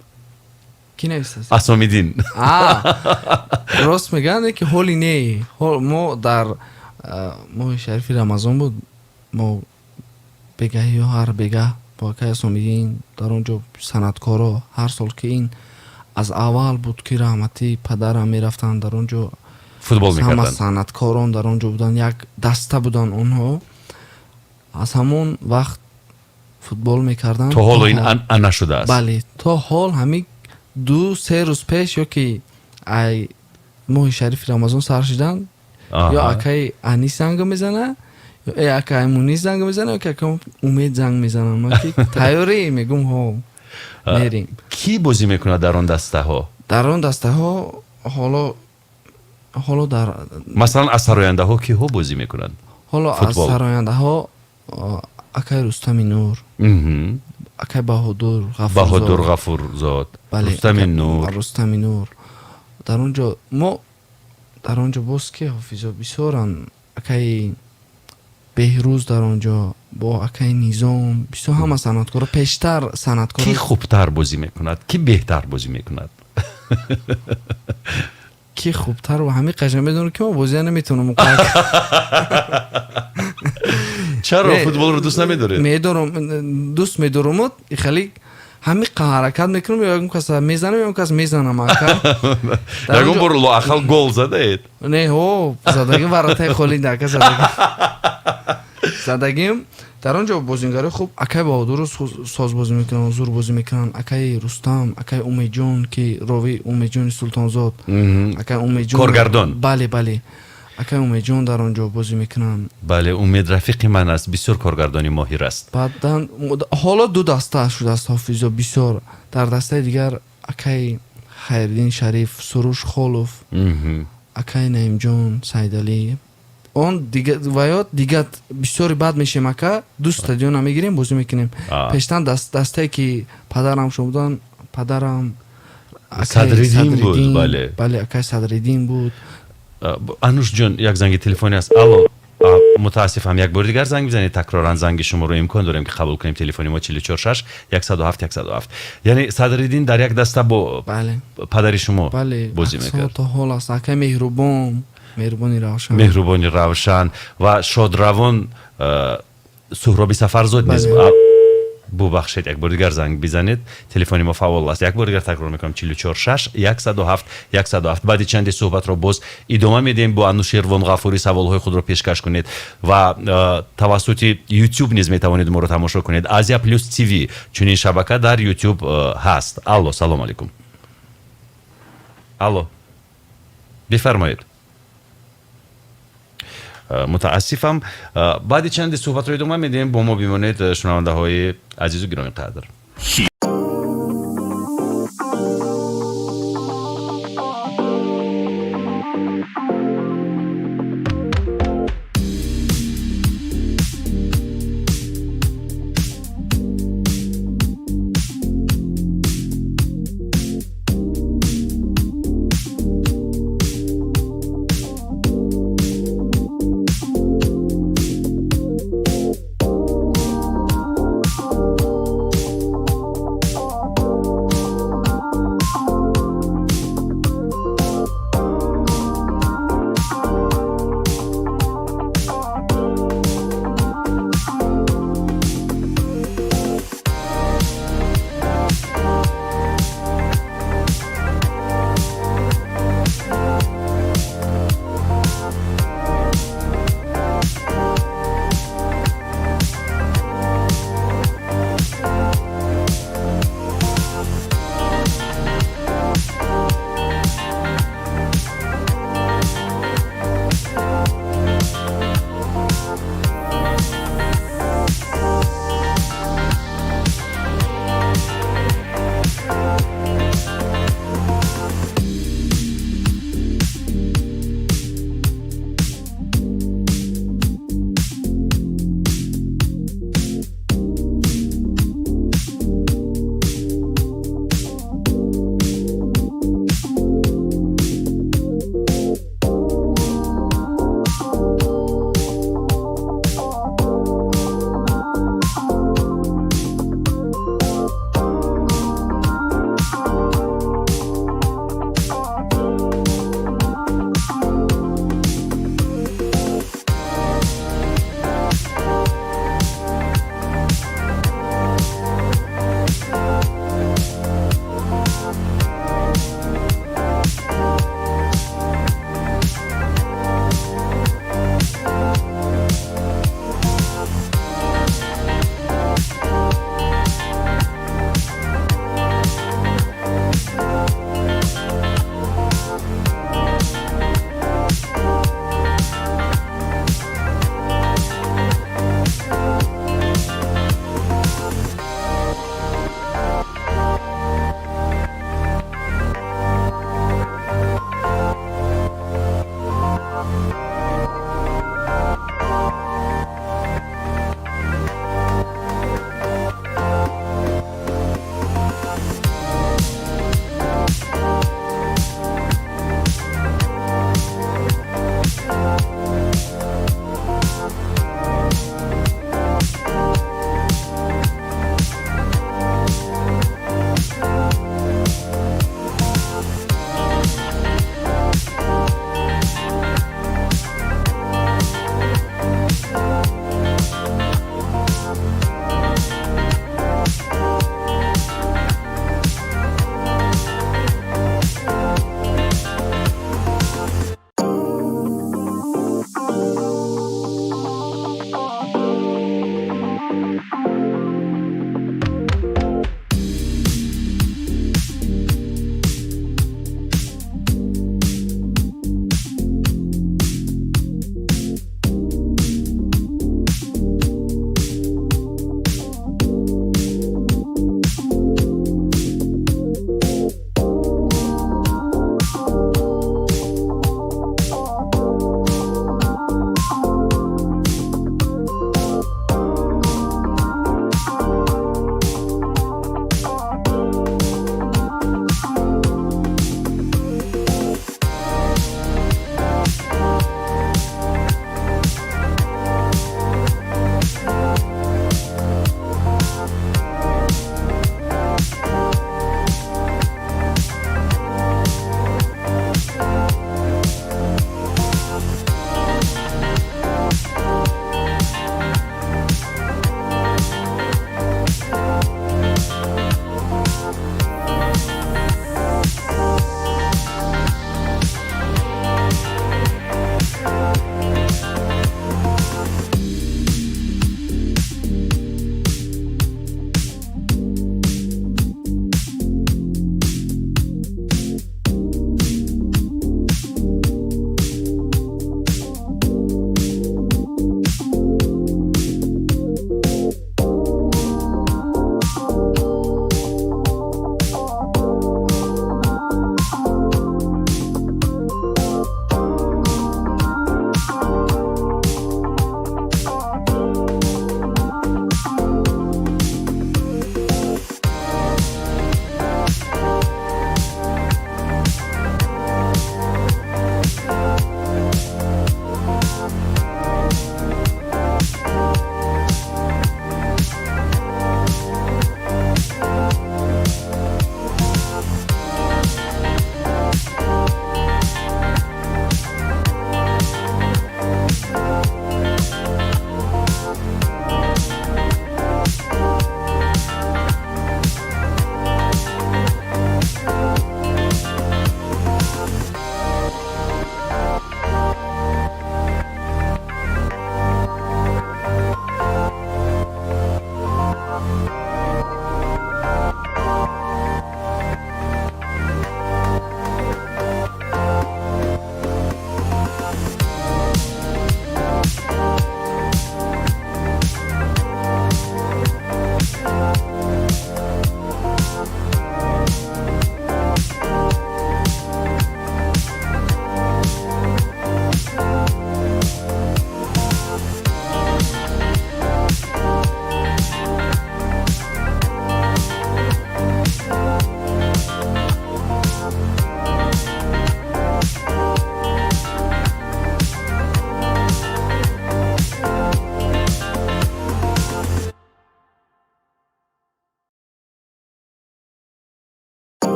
Ки нависааст? Асомиддин. Рост мегӯянд, ки ҳоли не, мо дар моҳи шарифи Рамазон буд, мо бегаҳиё, ҳар бегаҳ бо акай Асомиддин дар он ҷо санъаткоро, ҳар сол, ки ин аз аввал буд, ки раҳмати падарам мерафтанд дар он ҷо футбол ҳама мекарданд. Санъаткорон дар он ҷо буданд, як даста буданд онҳо, аз ҳамон вақт футбол мекарданд. То ҳоло ин анъана шудааст. Бале, то ҳол ҳамин 2-3 рӯз пеш ё ки ай моҳи шарифи Рамазон сар шуданд, ё акаи Анис занг мезана, ё акаи Мунис занг мезана, ё ки акаи Умед занг мезанам, ман ки тайёрӣ, мегум, ҳо, мерем. Кӣ бозӣ мекунад дар он дастаҳо? Дар он дастаҳо ҳоло дар Масалан, аз сарояндаҳо киҳо бозӣ мекунанд? Ҳоло аз Футбол. сарояндаҳо акаи Рустами Нур, акаи Баҳодур Ғафурзод. Баҳодур Ғафурзод. Бале, Рустами Нур. Рустами Нур дар он ҷо, мо дар он ҷо боз ки ҳофизо бисёранд, акаи Беҳрӯз дар он ҷо бо акаи Низом, бисёр ҳама санъаткоро, пештар санъаткоро. Кӣ хубтар бозӣ мекунад, кӣ беҳтар бозӣ мекунад? Ки хубтар ва ҳамин қаша медонам, ки мо бозия наметавонам. Чаро? Не, футболро дӯст намедоред? Медорам, дӯст медорумуд, хеле ҳамин ҳаракат мекунам, ё ягон кас мезанам, ягон кас мезанам, ака. Дар Ягон он ҷо- бор лоақал гол задаед? Не, ҳо, задагим, варатаи холӣ, ака, задагим. Дар он ҷо бозингарои хуб, акай Баҳодуру соз бозӣ мекунанд, зур бозӣ мекунанд, акаи Рустам, акаи Умедҷон, ки ровӣ Умедҷони Султонзод, акаи Умедҷон, Коргардон. Бале, бале, акаи Умедҷон дар он ҷо бозӣ мекунанд. Бале, Умед рафиқи ман аст, бисёр коргардони моҳир аст. Баъдан ҳоло ду даста шудааст ҳофизо бисёр. Дар дастаи дигар акаи Хайриддин Шариф, Суруш Холов, акаи Наимҷон Саидалӣ, он дига ва ё дига бисёри бад мешем, ака, ду стадиона мегирем, бозӣ мекунем. Пештан дастае ки падарам шо будан, падарам, акаи Садриддин буд, Садриддин, бале. Бале, акаи Садриддин буд. Анушҷон, як занги телефонӣ аст. Алло, мутаассифам, як бори дигар занг бизанед, такроран занги шуморо имкон дорем ки қабул кунем. Телефони мо 44 6 107 107. Яъне Садриддин дар як даста бо бале падари шумо бале бозӣ аксҳо мекард. То ҳол аст. Акаи Меҳрубон, Меҳрубони Равшан. Меҳрубони Равшан ва шодравон Суҳроби Сафарзод низ. Бале. Бубахшед, як бори дигар занг бизанед, телефони мо фаъол аст. Як бори дигар такрор мекунам: 44 6 107 107. Баъди чанде суҳбатро боз идома медиҳем бо Анушервон Ғафурӣ. Саволҳои худро пешкаш кунед ва тавассути Ютуб низ метавонед моро тамошо кунед. Азия Плюс ТВ, чунин шабака дар Ютуб ҳаст. Алло, салом алейкум. Алло, бифармоед. Мутаассифам, баъди чанде суҳбатро идома медиҳем, бо мо бимонед, шунавандаҳои азизу гиромӣ қадр.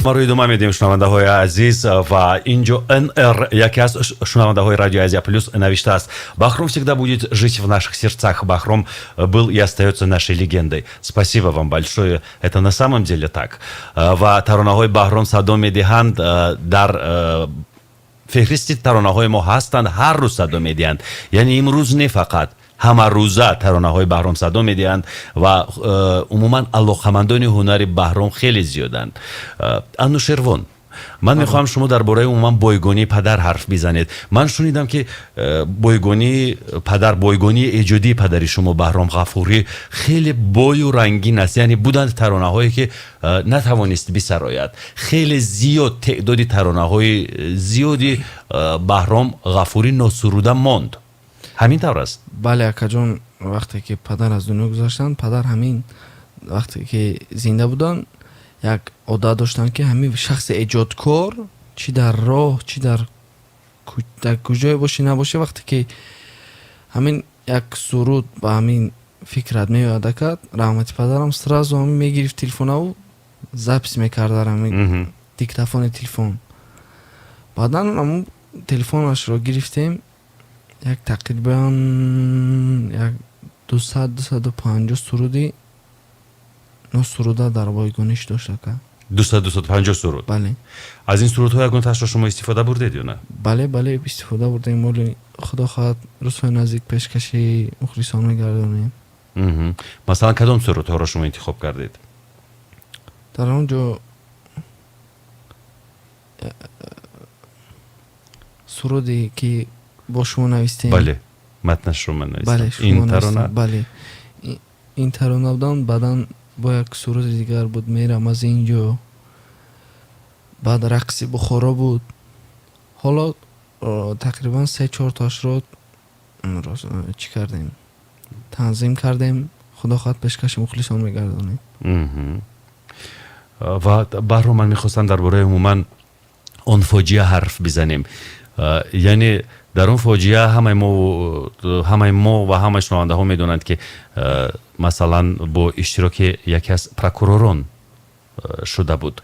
Маро идома медиҳем, шунавандаҳои азиз, ва инҷо НР, яке аз шунавандаҳои Радио Азия Плюс, навиштааст: «Бахром всегда будет жить в наших сердцах. Бахром был и остается нашей легендой». Спасибо вам большое, это на самом деле так. Ва таронаҳои Баҳром садо медиҳанд, дар феҳристи таронаҳои мо ҳастанд, ҳар рӯз садо медиҳанд, яъне имрӯз не фақат, ҳамарӯза таронаҳои Баҳром садо медиҳанд ва умуман алоқамандони ҳунари Баҳром хеле зиёданд. Анушервон, ман мехоҳам, шумо дар бораи умуман бойгонии падар ҳарф бизанед. Ман шунидам, ки бойгонии падар, бойгонии эҷодии падари шумо Баҳром Ғафурӣ хеле бою рангин аст, яъне буданд таронаҳое, ки натавонист бисарояд. Хеле зиёд, теъдоди таронаҳои зиёди Баҳром Ғафурӣ носуруда монд. Ҳамин тавр аст? Бале, акаҷон, вақте ки падар аз дунё гузаштанд, падар ҳамин вақте ки зинда буданд, як одат доштанд, ки ҳамин шахси эҷодкор, чӣ дар роҳ, чӣ дар куҷое бошӣ набошӣ, вақте ки ҳамин як суруд ба ҳамин фикрат меояд, ака, раҳмати падарам, сразу ҳамин мегирифт телефонаву запись мекард дар ҳамин диктофони телефон. Баъдан ҳамун телефонашро гирифтем, як тақрибан як 200, 250 суруди носуруда дар бойгониш дошт, ака. 200, 250 суруд? Бале. Аз ин сурудҳо ягонтаашро шумо истифода бурдед ё на? Бале, истифода бурдем. Моли худо хоҳад, рӯзҳои наздик пешкаши мухлисон мегардонем. Масалан, кадом сурудҳоро шумо интихоб кардед? Дар он ҷо суруде ки бо шумо навистем. Бале, матнашро ман бале. навистам. Ин тарона. Бале, ин тарона будан. Баъдан бо як суруди дигар буд, «Мерам аз ин ҷо», баъд «Рақси Бухоро» буд. Ҳоло тақрибан се чорташро чӣ кардем, танзим кардем, худо хоҳад, пешкаши мухлисон мегардонем. Ва баҳро, ман мехостам дар бораи умуман он фоҷиа ҳарф бизанем. Яъне дар он фоҷиа ҳамаи мо ва ҳамаи шунавандаҳо медонанд, ки масалан бо иштироки яке аз прокуророн шуда буд.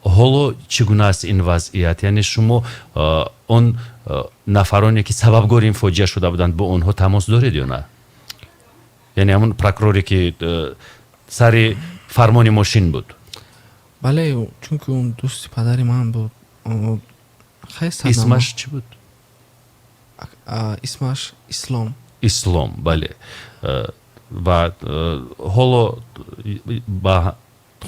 Ҳоло чӣ гуна аст ин вазъият? Яъне шумо он нафароне, ки сабабгори ин фоҷиа шуда буданд, бо онҳо тамос доред ё на? Яъне ҳамон прокуроре, ки сари фармони мошин буд. Бале, чунки он дӯсти падари ман буд. Исмаш чӣ буд? Исмаш Ислом. Ислом, бале. Ва ҳоло ба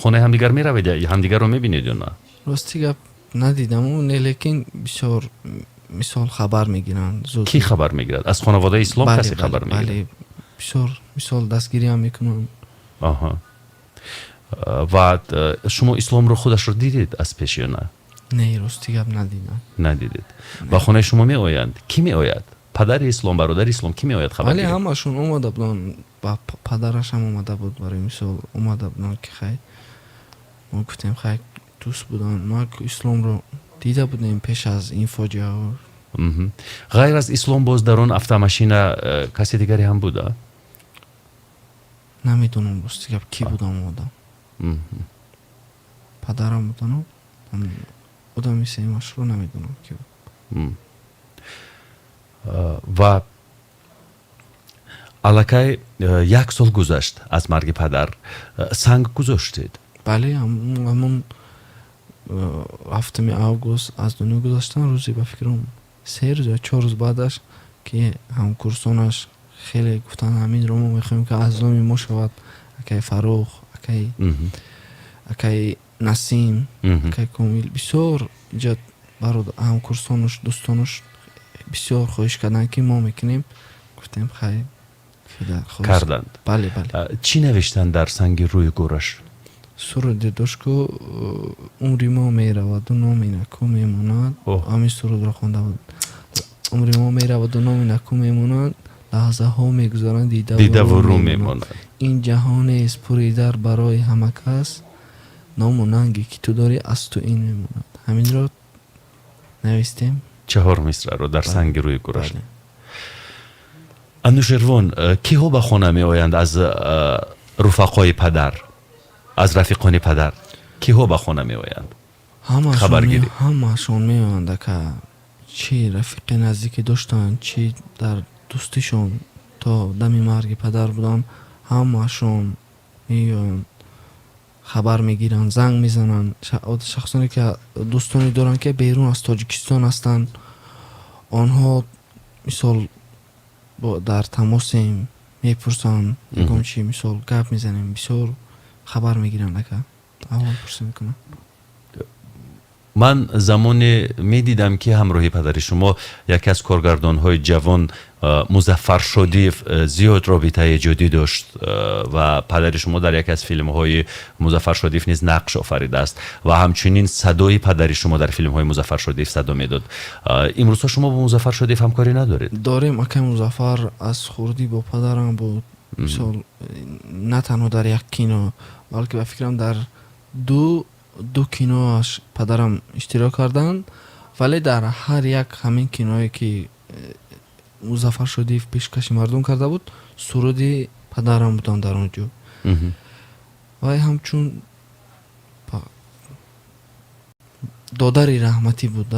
хонаи ҳамдигар меравед, ҳамдигарро мебинед ё на? Рости гап, надидаму не, лекин бисёр мисол хабар мегиранд. Зуд. Кӣ хабар мегирад? Аз хонаводаи Ислом касе хабар мегирад? Бале, бисёр мисол дастгириам мекунанд. Аҳа, ва шумо Исломро худашро дидед аз пеш ё на? Не, рости гап, надидам. Надидед. Ба хонаи шумо меоянд? Кӣ меояд? Падари Ислом, бародари Ислом, кӣ меояд хабар? Бале, ҳамашон омада буданд, ба падарашам омада буд, барои мисол омада буданд, ки хай, мо гуфтем, хай, дӯст буданд, ма Исломро дида будем пеш аз ин фоҷиаҳо. Ғайр аз Ислом боз дар он автомашина касе дигаре ҳам буда? Намедонам, рости гап, кӣ будам одам. Падарам будану одами сеюмашро намедонам, ки буд. Ва аллакай як сол гузашт аз марги падар. Санг гузоштед? Бале, ҳамон 7-уми август аз дунё гузаштан, рӯзи, ба фикрам, 3 рӯз ё 4 рӯз баъдаш, ки ҳамкурсонаш хеле гуфтанд, ҳаминро мо мехоҳем, ки аз номи мо шавад, акай Фаррух, акай Насим, акай Комил, бисёр иҷа ҳамкурсонуш, дӯстонуш бисёр хоҳиш карданд, ки мо мекунем. Гуфтем, хай. Карданд. Бале. Чӣ навиштанд дар санги рӯи гӯраш? Суруде дошт ку, «Умри мо мераваду номи наку мемонад». Ҳамин сурудро хонда буд: «Умри мо мераваду номи наку мемонад, лаҳзаҳо мегузаранд, дидаву рӯ мемонад». Ин ҷаҳонест пури дар барои ҳама кас, ному нанге ки ту дорӣ, аз ту ин мемонад. Ҳаминро навистем. Чаҳор мисраро дар санги рӯи гӯраш. Анушервон, киҳо ба хона меоянд аз руфақои падар, аз рафиқони падар киҳо ба хона меоянд? Хабаргирӣ. Ҳамаашон меоянд, ака, чӣ рафиқи наздикӣ доштанд, чӣ дар дӯстишон то дами марги падар буданд, ҳамаашон меоянд, хабар мегиранд, занг мезананд. Шахсоне ки дӯстоне доранд, ки берун аз Тоҷикистон ҳастанд, онҳо мисол дар тамосем, мепурсанд, ягон чи мисол гап мезанем, бисёр хабар мегиранд, ака, аҳволпурсӣ мекунанд. Ман замоне медидам, ки ҳамроҳи падари шумо яке аз коргардонҳои ҷавон, Музаффар Шодиев, зиёд робитаи эҷодӣ дошт ва падари шумо дар яке аз филмҳои Музаффар Шодиев низ нақш офаридааст ва ҳамчунин садои падари шумо дар филмҳои Музаффар Шодиев садо медод. Имрӯзҳо шумо бо Музаффар Шодиев ҳамкорӣ надоред? Дорем, акай. Музаффар аз хурдӣ бо падарам буд. Мисол, на танҳо дар як кино, балки ба фикрам, дар ду киноаш падарам иштирок карданд, вале дар ҳар як ҳамин киное ки Музаффар Шодиев пешкаши мардум карда буд, суруди падарам буданд дар он ҷо. Вай ҳамчун додари раҳматӣ буд,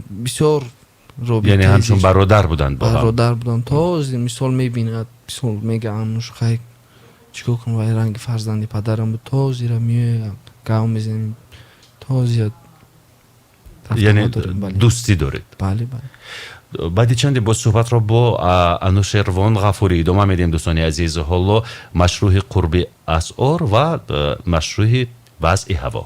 бисёр. Яъне ҳамчун бародар буданд. Бародар буданд. То мисол мебинад, мисол мега: «Ануш, хай, чикор кунам, вай ранги фарзанди падарам буд». То зира меояд, гав мезанем, то зиёд. Яъне дӯстӣ доред? Бале, бале. Баъди чанде боз суҳбатро бо Анушервон Ғафурӣ идома медиҳем. Дӯстони азиз, ҳоло машрӯҳи қурби асъор ва машрӯҳи вазъи ҳаво.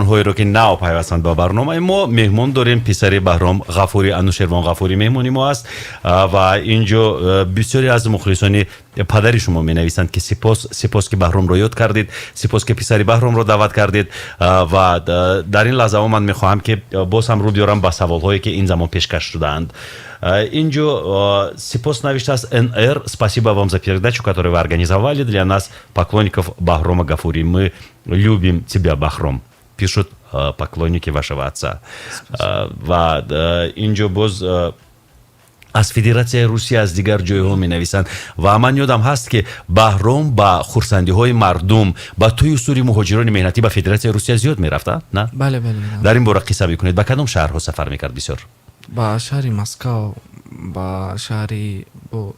Онҳоеро, ки нав пайвастанд ба барномаи мо, меҳмон дорем, писари Баҳром Ғафурӣ, Анушервон Ғафурӣ меҳмони мо аст. Ва инҷо бисёре аз мухлисони падари шумо менависанд, ки сипос, сипос, ки Баҳромро ёд кардед, сипос, ки писари Баҳромро даъват кардед. Ва дар ин лаҳзаҳо ман мехоҳам, ки боз ҳам рӯ биёрам ба саволҳое, ки ин замон пешкаш шудаанд. Инҷо сипос навиштааст НР: «Спасибо вам за передачу, которую вы организовали для нас, поклонников Бахрома Гафури. Мы любим тебя, Бахром», пишут поклонники вашего отца. Ва инҷо боз аз Федератсияи Русия, аз дигар ҷойҳо менависанд. Ва ман ёдам ҳаст, ки Баҳром ба хурсандиҳои мардум, ба тӯю сури муҳоҷирони меҳнатӣ ба Федератсияи Русия зиёд мерафта, на? Бале, бале. Дар ин бора қисса бикунед. Ба кадом шаҳрҳо сафар мекард бисёр? Ба шаҳри Москав, ба шаҳри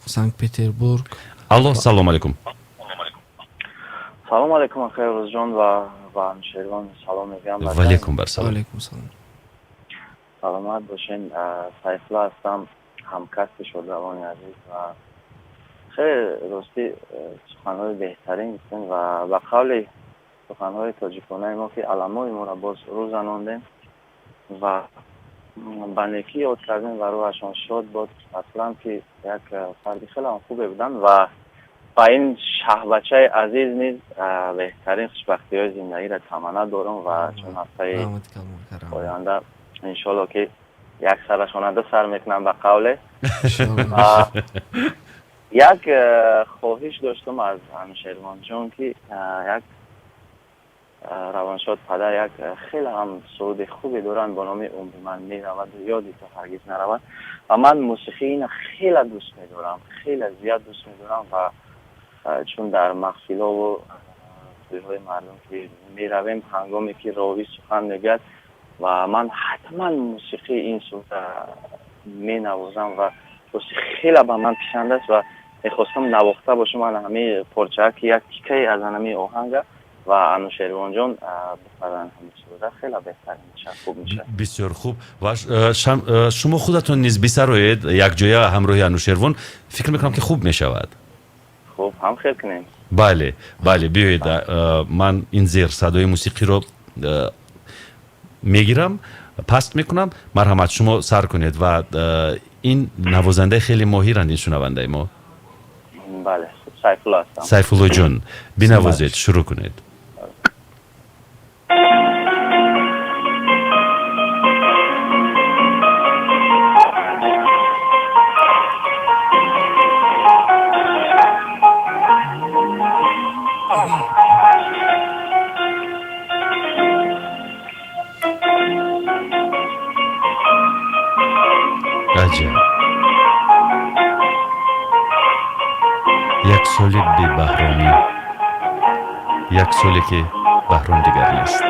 Санкт Петербург. Алло, салом алейкум. Салом алейкум, акай Рӯзҷон ва Анушервон, салом мегӯям. Валейкум барсалом. Алейкум салом. Саломат бошен. Сайфулла ҳастам, ҳамкасби шодравони азиз. Ва хеле ростӣ суханҳои беҳтарин гуфтем ва ба қавли суханҳои тоҷиконаи мо, ки аламои моро боз рӯ занондем ва ба некӣ ёд кардем, ва рӯҳашон шод бод. Аслан ки як фарди хеле хубе буданд ва ба ин шаҳбачаи азиз низ беҳтарин хушбахтиҳои зиндагиро таманна дорам. Ва чун ҳафтаи оянда, иншолло, ки як сарашона ду сар мекунам, ба қавле. Як хоҳиш доштам аз Анушервонҷон, ки як равоншод падар як хеле ҳам суруди хубе доранд бо номи «Умри ман мераваду ёди ту ҳаргиз наравад». Ва ман мусиқии ина хеле дӯст медорам, хеле зиёд дӯст медорам. Ва чун дар маҳфилову тӯйҳои мардум ки меравем, ҳангоме ки ровӣ сухан мегӯяд, ва ман ҳатман мусиқии ин суруда менавозам. Ва рости хеле ба ман писанд аст ва мехостам навохта бошам ман ҳамаи порчаа, ки як тикае аз ҳамаи оҳанга, ва Анушервонҷон бихаранд ҳамин суруда, хеле беҳтар мешавад, хуб мешавад. Бисёр хуб. Ва шумо худатон низ бисароед якҷоя ҳамроҳи Анушервон, фикр мекунам, ки хуб мешавад. Хуб, ҳам хел кунем. Бале, биёед, ман ин зер садои мусиқиро мегирам, паст мекунам. Марҳамат, шумо сар кунед. Ва ин навозандаи хеле моҳиранд, ин шунавандаи мо. Бале, Сайфулло ҳастам. Сайфуллоҷон, бинавозед, шурӯъ кунед. Аҷаб, як соли бебаҳромӣ, як соле, ки Баҳром дигар нест.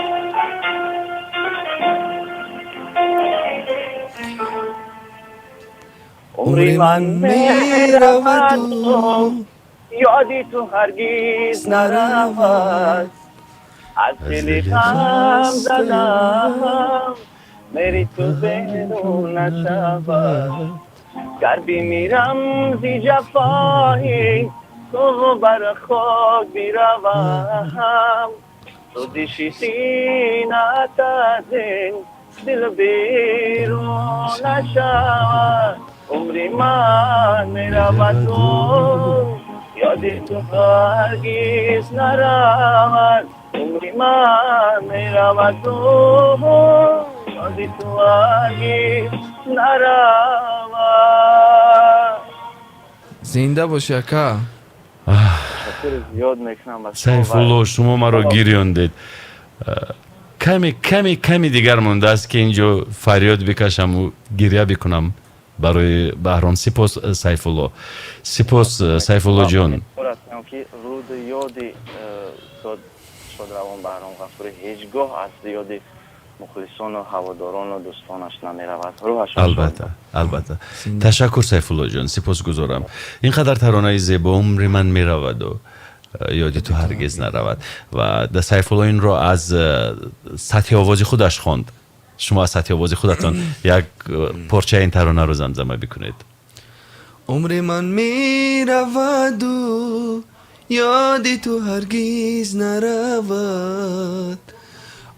Умри ман мераваду ёди ту ҳаргиз наравад. Аз дили ғам задам мери ту берун нашавад. Гар бимирам, зи ҷафои ту бар хок биравам, сӯзиши синаат аз ин дил берун нашавад. Умри ман мераваду ёди ту ҳаргиз наравад. Умри ман мераваду ёди ту ҳаргиз наравад. Зинда бошӣ, ака. Ташаккури зиёд мекунам ба шумо. Сайфулло, шумо маро гирёндед. Каме, каме, каме дигар мондааст, ки инҷо фарёд бикашаму гиря бикунам барои Баҳром. Сипос, Сайфулло, сипос, Сайфуллоҷон. Умедворам, ки руди ёди устод шодравон Баҳром Ғафурӣ ҳеҷ гоҳ аз ёди мухлисону ҳаводорону дӯстонаш намеравад. Рӯҳашон. Албатта, албатта. Ташаккур, Сайфуллоҷон, сипосгузорам. Ин қадар таронаи зебо, «Умри ман мераваду ёди ту ҳаргиз наравад». Ва Сайфулло инро аз сатҳи овози худаш хонд. Шумо аз сатҳи овози худатон як порчаи ин таронаро замзама бикунед. Умри ман мераваду ёди ту ҳаргиз наравад.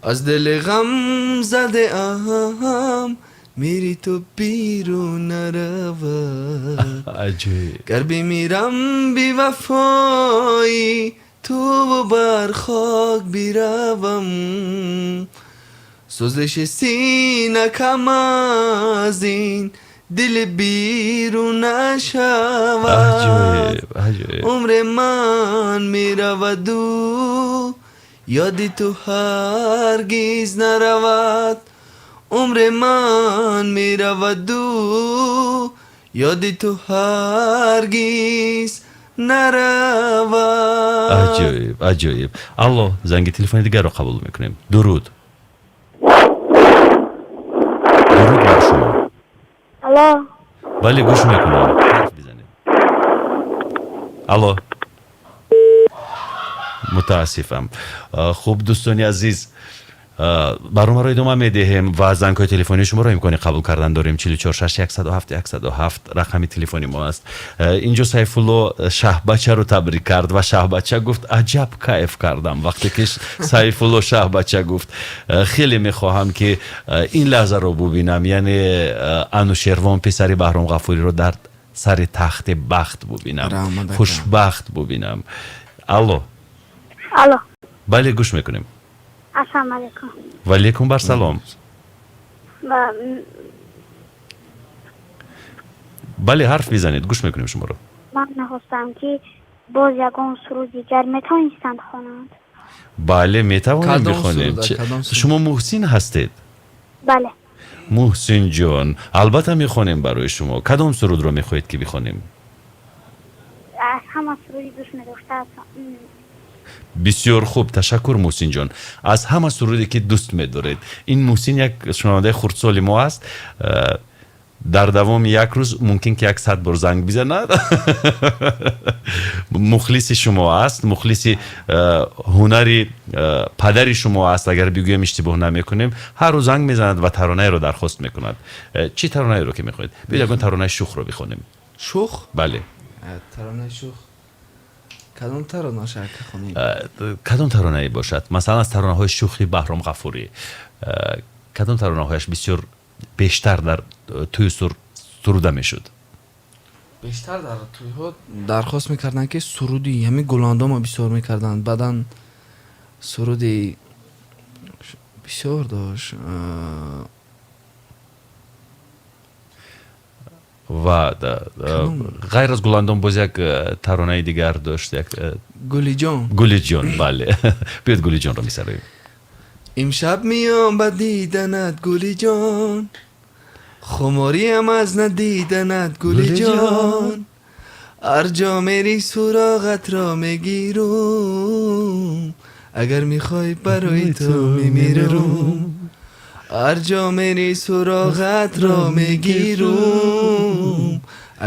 Аз дили ғам задаам, мири ту берун наравад. Аҷоиб. Гар бимирам бевафои ту, бар хок биравам, сӯзиши сина кам аз ин дил берун нашавад. Аҷоиб, аҷоиб. Умри ман мераваду ёди ту ҳаргиз наравад. Умри ман мераваду ёди ту ҳаргиз наравад. Аҷоиб, аҷоиб. Алло, занги телефони дигарро қабул мекунем. Дуруд, дуруд бар шумо. Алло. Бале, гӯш мекунам, ҳарф бизанед. Алло, мутаассифам. Хуб, дӯстони азиз, барномаро идома медиҳем ва зангҳои телефонии шуморо имкони қабул кардан дорем. 44 6 107 107 рақами телефони мо аст. Инҷо Сайфулло Шаҳбачаро табрик кард ва Шаҳбача гуфт: «Аҷаб кайф кардам, вақте ки Сайфулло Шаҳбача гуфт». Хеле мехоҳам, ки ин лаҳзаро бубинам, яъне Анушервон писари Баҳром Ғафуриро дар сари тахти бахт бубинам, хушбахт бубинам. Алло. Алло. Бале, гӯш мекунем. Ассалому алайкум. Ва алейкум бар салом. Бале, ҳарф бизанед, гӯш мекунем шуморо. Ман мехостам, ки боз ягон суруд дигар метавонистанд хонанд. Бале, метавонем бихонем. Шумо Муҳсин ҳастед? Бале. Муҳсинҷон, албатта мехонем барои шумо. Кадом сурудро мехоҳед, ки бихонем? Аз ҳама суруди дӯст медоштаам. Бисёр хуб, ташаккур, Муҳсинҷон. Аз ҳама суруде, ки дӯст медоред. Ин Муҳсин як шунавандаи хурдсоли мо аст. Дар давоми як рӯз мумкин ки 100 бор занг бизанад. Мухлиси шумо аст, мухлиси ҳунари падари шумо аст, агар бигӯем, иштибоҳ намекунем. Ҳар рӯз занг мезанад ва таронаеро дархост мекунад. Чӣ таронаеро ки мехоҳед? Биёед, ягон таронаи шухро бихонем. Шух? Бале. Таронаи шух, кадом тарона ака хонем? Кадом таронае бошад? Масалан, аз таронаҳои шухи Баҳром Ғафурӣ кадом таронаҳояш бисёр бештар дар тӯю суруда мешуд? Бештар дар тӯйҳо дархост мекарданд, ки суруди ҳамин Гуландома бисёр мекарданд. Баъдан суруди бисёр дошт. Ва ғайр аз Гуландом боз як таронаи дигар дошт, як Гулиҷон. Гулиҷон, бале, биёед, Гулиҷонро месароем. Имшаб миём ба диданат, Гулиҷон, хумориам аз надиданат, Гулиҷон. Ҳар ҷо мери, суроғатро мегирум, агар мехоҳӣ, барои ту мемирум. Ҳар ҷо мери, суроғатро мегирум,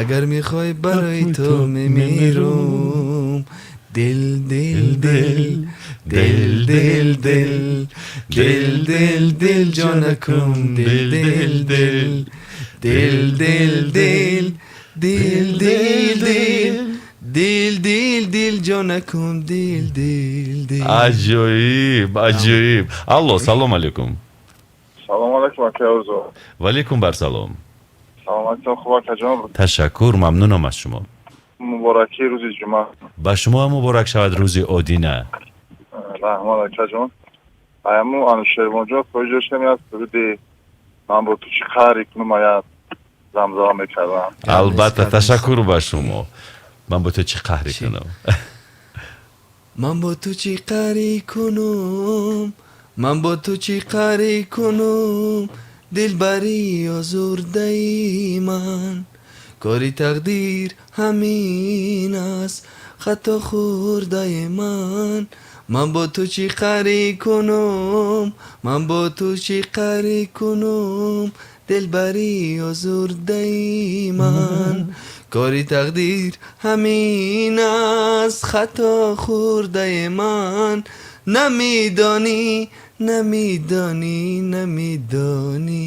агар мехоҳӣ, барои ту мемирум. Дил, дил, дил, дил, дил, дил, дил, дил, дил, ҷонакум, дил, дил, дил, дил, дил, дил, дил, дил, дил, дил, дил, дил, ҷонакум, дил, дил, дил. Аҷоиб, аҷоиб. Алло, салом алейкум. Салом алейкум, ака Орзу. Ва алейкум бар салом. Саломатитон хуб, акаҷон? Ташаккур, мамнунам аз шумо. Муборакии рӯзи ҷумъа. Ба шумо ҳам муборак шавад рӯзи одина. Раҳмат, акаҷон. Аяму Анушервонҷон хоҳиш доштем, як суруди «Ман бо ту чӣ қаҳре кунум» ая замзама мекардам. Албатта, ташаккур ба шумо. «Ман бо ту чӣ қаҳре кунам». Ман бо ту чӣ қаҳре кунум, ман бо ту чӣ қаҳре кунум, дилбари озурдаи ман. Кори тақдир ҳамин аст, хато хӯрдаи ман. Ман бо ту чӣ қаҳре кунум, ман бо ту чӣ қаҳре кунум, дилбари озурдаи ман. Кори тақдир ҳамин аст, хато хӯрдаи ман. Намедонӣ, намедонӣ, намедонӣ.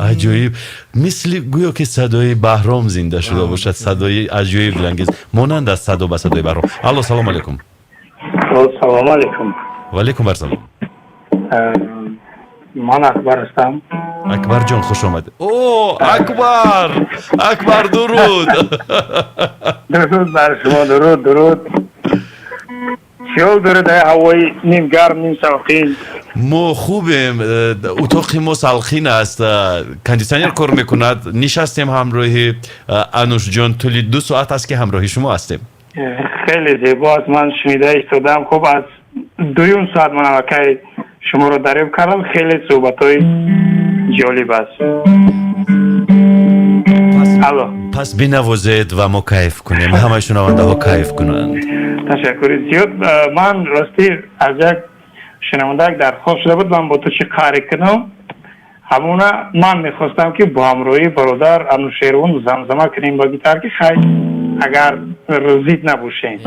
Аҷоиб, мисли гӯё ки садои Баҳром зинда шуда бошад. Садои аҷоиб, дилангез, монанд аст садо ба садои Баҳром. Алло, салому алейкум. Салому алейкум. Ва алейкум бар салом. Ман Акбар ҳастам. Акбарҷон, хуш омадед. О, Акбар, Акбар, дуруд. Дуруд бар шумо, дуруд, дуруд. Чӣ дуруд, ҳавои ним гарм, ним салқин. Мо хубем, утоқи мо салқин аст, кондитсионер кор мекунад. Нишастем ҳамроҳи Анушҷон, тӯли 2 соат аст, ки ҳамроҳи шумо ҳастем. Хеле зебо аст, ман шунида истодам. Хуб, аз дуюм соат ман аллакай шуморо дарёб кардам. Хеле суҳбатҳои ҷолиб аст. Алло. Пас бинавозед ва мо кайф кунем, ҳамаи шунавандаҳо кайф кунанд. Ташаккури зиёд. Ман ростӣ аз як шунаванда як дархост шуда буд, ман бо ту чӣ қаҳре кунам, ҳамона ман мехостам, ки бо ҳамроҳии бародар Анушервон замзама кунем ба гитар, ки хай, агар зид набошем.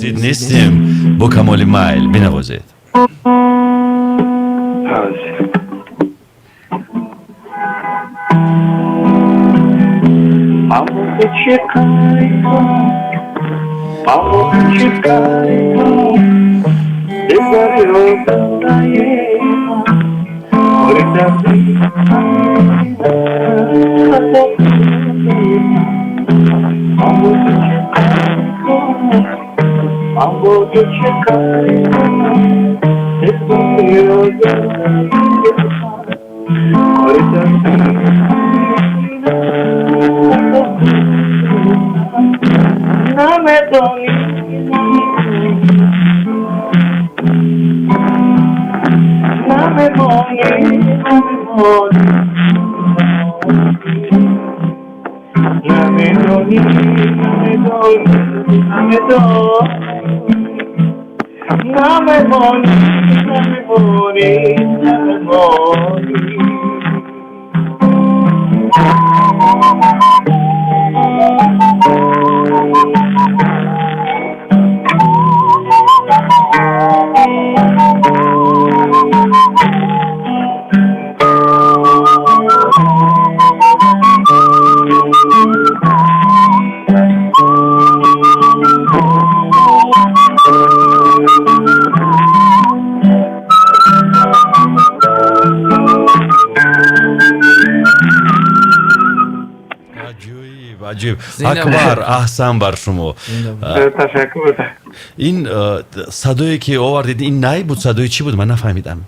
Зид нестем, бо камоли майл бинавозед. Ман бо ту чӣ қаҳре кунам, ман бо ту чӣ қаҳре кунам, дилбари родаи ман, ори дарди хато ман бо ту чӣ қаҳре кунам, ман бо ту чӣ қаҳре кунам, дилбари родаи ман, ори дарди намедонӣ, намемонӣ, намемонӣ, намедонӣ, намедонӣ, намедонӣ, намемонӣ, намемонӣ, намемонӣ. Аҷоиб, аҷоиб, Акбар, аҳсан бар шумо. Ташаккур. Ин садое, ки овардед, ин най буд, садои чӣ буд, ман нафаҳмидам.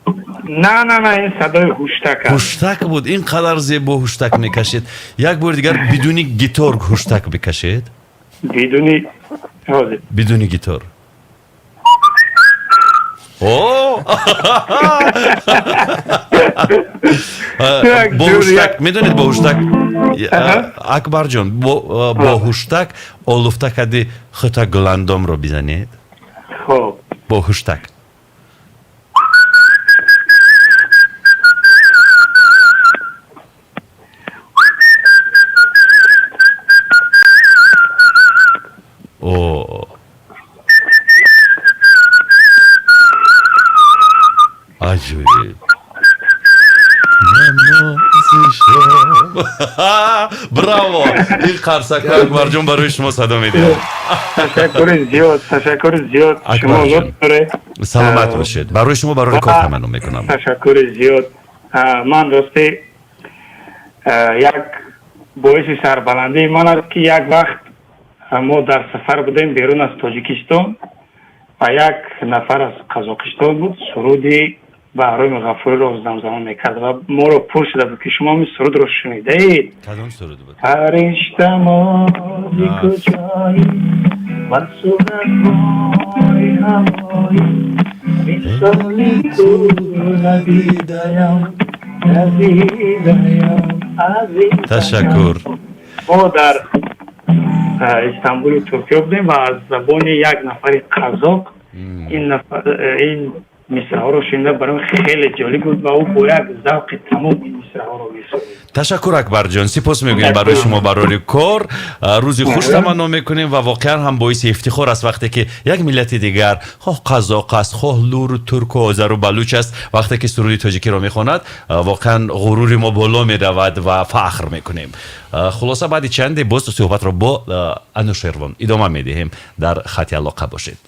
На, на, на, ин садои ҳуштак аст. Ҳуштак буд. Ин қадар зебо ҳуштак мекашед. Як бори дигар бидуни гитор ҳуштак бикашед. Бидуни ҳозир. Бидуни гитор. О, бо ҳуштак, медонед, бо ҳуштак, Акбарҷон, бо ҳуштак олуфта кади хута гуландомро бизанед. Хоб. Бо ҳуштак. О, аҷоиб! Браво! Ин қарсакҳо, Акбарҷон, барои шумо садо медиҳад. Ташаккури зиёд, ташаккури зиёд. Шумо лутф доред. Саломат бошед. Барои шумо барори кор таманно мекунам. Ташаккури зиёд. Ман рости як боиси сарбаландии ман аст, ки як вақт мо дар сафар будем берун аз Тоҷикистон ва як нафар аз Қазоқистон буд, суруди Баҳроми Ғафуриро замзама мекард ва моро пурсида буд, ки шумо ин сурудро шунидаед? Кадом суруд буд? Фариштамози куҷоӣ, ва суратҳои ҳавоӣ, мисоли ту надидаям, надидаям, азизам. Ташаккур. Мо дар Истанбули Туркия будем ва аз забони як нафари қазоқ ин мисраҳоро шунида, барои хеле ҷолиб буд ва ӯ бо як завқи тамом ин мисраҳоро месурид. Ташаккур, Акбарҷон, сипос мегӯем барои шумо, барори кор, рӯзи хуш таманно мекунем. Ва воқеан ҳам боиси ифтихор аст, вақте ки як миллати дигар, хоҳ қазоқ аст, хоҳ луру турку озару балуч аст, вақте ки суруди тоҷикиро мехонад, воқеан ғурури мо боло меравад ва фахр мекунем. Хулоса, баъди чанде боз суҳбатро бо Анушервон идома медиҳем, дар хати алоқа бошед.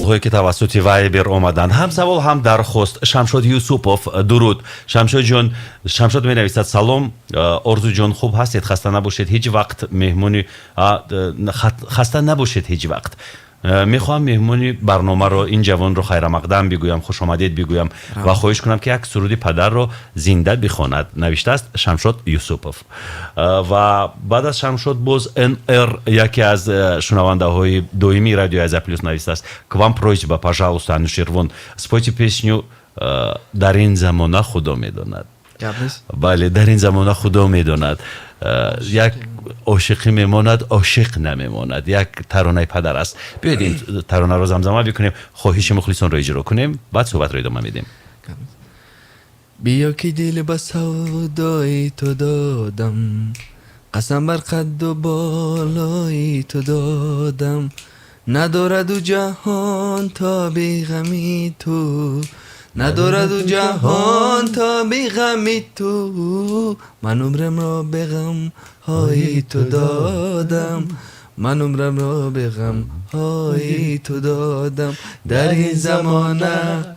Саволҳое, ки тавассути Вайбер омаданд, ҳам савол, ҳам дархост. Шамшод Юсупов, дуруд, Шамшодҷон. Шамшод менависад: «Салом, Орзуҷон, хуб ҳастед? Хаста набошед ҳеҷ вақт, меҳмони хаста набошед ҳеҷ вақт. Мехоҳам меҳмони барномаро, ин ҷавонро, хайрамақдам бигӯям, хушомадед бигӯям ва хоҳиш кунам, ки як суруди падарро зинда бихонад», навиштааст Шамшод Юсупов. Ва баъд аз Шамшод боз НР, яке аз шунавандаҳои доимии радиои Азия Плюс, навиштааст: «К вам просьба, пожалуйста, Анушервон, спойте песню „Дар ин замона худо медонад“». Бале, дар ин замона худо медонад, як ошиқӣ мемонад, ошиқ намемонад. Як таронаи падар аст. Биёед, ин таронаро замзама бикунем, хоҳиши мухлисонро иҷро кунем, баъд суҳбатро идома медиҳем. Биё, ки дил ба савдои ту додам, қасам бар қадду болои ту додам, надораду ҷаҳон тоби ғами ту, надораду ҷаҳон тоби ғами ту, ман умрамро бе ғамҳои ту додам, ман умрамро бе ғамҳои ту додам, дар ин замона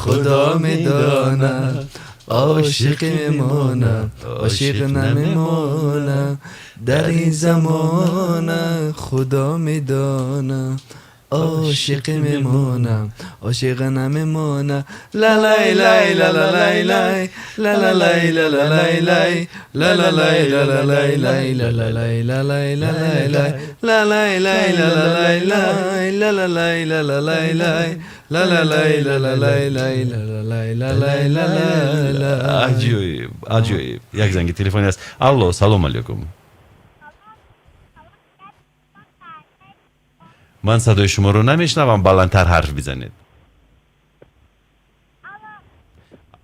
худо медонад, ошиқӣ мемонад, ошиқ намемонад, дар ин замона худо медонад, ошиқӣ мемонад, ошиқ намемонад, лалай лай лалалай лай лалалай лалалай лай лалалай лалалай лай лалалай лалай лалай лай лалай лай лалалай лай лалалай лалалай лай лалалай лалалай лай лалалай лалай лалай. Аҷоиб, аҷоиб. Як занги телефони аст. Алло, салом алейкум. Ман садои шуморо намешнавам, баландтар ҳарф бизанед.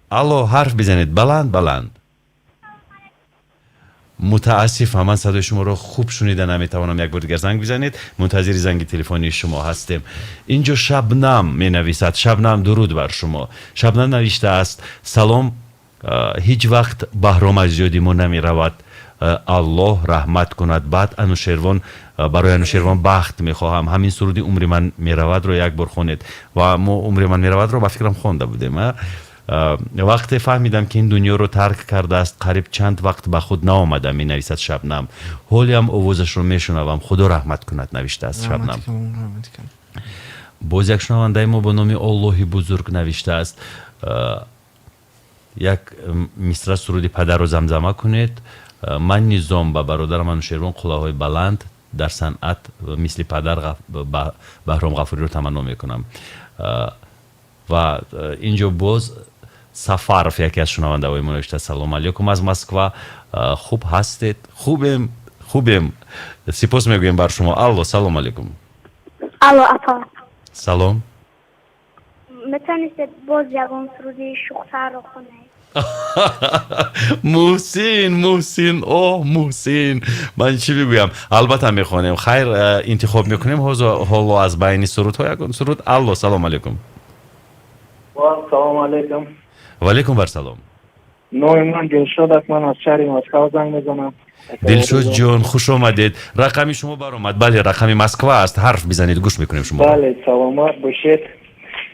Алло, ҳарф бизанед, баланд, баланд. Мутаассифам, ман садои шуморо хуб шунида наметавонам. Як бор дигар занг бизанед, мунтазири занги телефонии шумо ҳастем. Инҷо Шабнам менависад. Шабнам, дуруд бар шумо. Шабнам навиштааст: «Салом, ҳеҷ вақт Баҳром аз ёди мо намеравад, Аллоҳ раҳмат кунад. Баъд Анушервон, барои Анушервон бахт мехоҳам, ҳамин суруди „Умри ман меравадро“ як бор хонед». Ва мо „Умри ман меравадро“, ба фикрам, хонда будем. «Вақте фаҳмидам, ки ин дунёро тарк кардааст, қариб чанд вақт ба худ наомадам», менависад Шабнам. «Ҳолиам овозашро мешунавам, Худо раҳмат кунад», навиштааст Шабнам. Боз як шунавандаи мо бо номи Оллоҳи Бузург навиштааст: «Як мисра суруди падарро замзама кунед. Ман Низом ба бародарам Анушервон қуллаҳои баланд дар санъат мисли падар Баҳром Ғафуриро таманно мекунам». Ва инҷо боз Сафаров, яке аз шунавандаҳои мо, навишта: «Салом алейкум аз Москва, хуб ҳастед?» Хубем, хубем, сипос мегӯем бар шумо. Алло, салом алейкум. Алло, апа. Салом. Метавонистед боз ягон суруди шухтарро хонед? Муҳсин, Муҳсин, о Муҳсин, ман чӣ бигӯям? Албатта мехонем. Хайр, интихоб мекунем ҳоло аз байни сурудҳо ягон суруд. Алло, салом алейкум. Салому алейкум. Ваалейкум барсалом. Номи ман Дилшод аст, ман аз шаҳри Москва занг мезанам. Дилшод ҷон, хуш омадед. Рақами шумо баромад, бале, рақами Москва аст. Ҳарф бизанед, гӯш мекунем шумо. Бале, саломат бошед.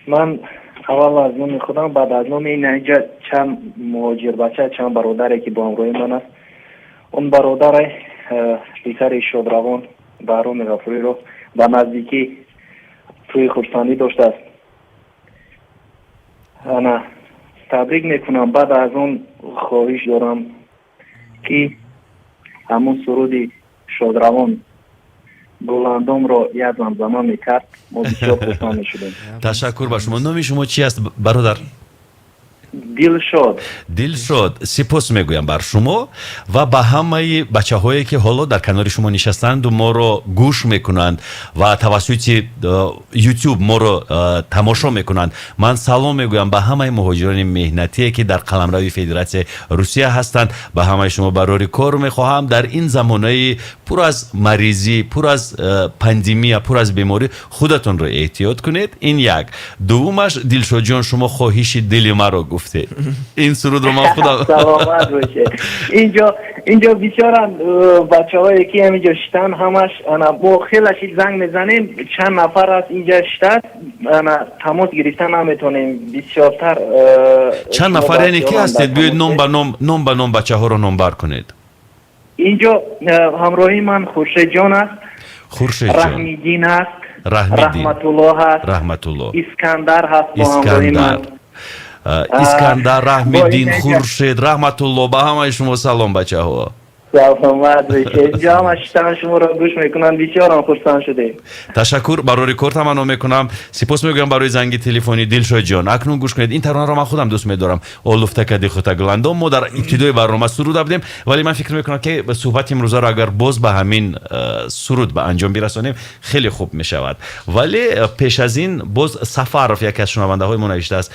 Ман аввал аз номи худам, баъд аз номи инҷа чанд муҳоҷирбача, чанд бародаре, ки бо ҳамроҳи ман аст, он бародаре писари шодравон Баҳроми Ғафуриро ба наздикӣ тӯи хурсандӣ доштааст, ана табрик мекунам. Баъд аз он хоҳиш дорам, ки ҳамун суруди шодравон Гуландомро як замзама мекард, мо бисёр хурсанд мешудем. Ташаккур ба шумо. Номи шумо чи аст, бародар? Дилшод. Дилшод, сипос мегӯям бар шумо ва ба ҳамаи бачаҳое, ки ҳоло дар канори шумо нишастанду моро гӯш мекунанд ва тавассути Ютуб моро тамошо мекунанд. Ман салом мегӯям ба ҳамаи муҳоҷирони меҳнатие, ки дар қаламрави Федератсияи Русия ҳастанд. Ба ҳамаи шумо барори кор мехоҳам. Дар ин замонаи пур аз маризӣ, пур аз пандемия, пур аз беморӣ худатонро эҳтиёт кунед. Ин як. Дуввумаш, Дилшодҷон, шумо хоҳиши дили маро гуфтед. Ин сурудро ман худам Саломат бошед. Инҷо Инҷо бисёранд бачаҳое ки ҳаминҷо шитанд, ҳамаш ана мо хела шид занг мезанем, чанд нафар аст инҷа шитад, ана тамос гирифта наметонем бисёртар. Чанд нафар, яъне ки ҳастед? Биёед, ном ба ном, ном ба ном бачаҳоро номбар кунед. Инҷо ҳамроҳи ман Хуршедҷон аст. Хуршедҷон. Раҳмиддин аст. Раҳмиддин. Раҳматулло ҳаст. Раҳматулло. Искандар ҳаст бо ҳамроҳи ман. Искандар, Раҳмиддин, Хуршед, Раҳматулло, ба ҳамаи шумо салом, бачаҳо. Саломат бошед. Инҷо ҳама шитан, шуморо гӯш мекунанд, бисёрам хурсанд шудем. Ташаккур, барори кор таманно мекунам. Сипос мегӯям барои занги телефонӣ. Дилшодҷон, акнун гӯш кунед, ин таронаро ман худам дӯст медорам, «Олуфта кади хута Гуландом». Мо дар ибтидои барнома суруда будем, вале ман фикр мекунам, ки суҳбати имрӯзаро агар боз ба ҳамин суруд ба анҷом бирасонем, хеле хуб мешавад. Вале пеш аз ин боз Сафаров, яке аз шунавандаҳои мо, навиштааст: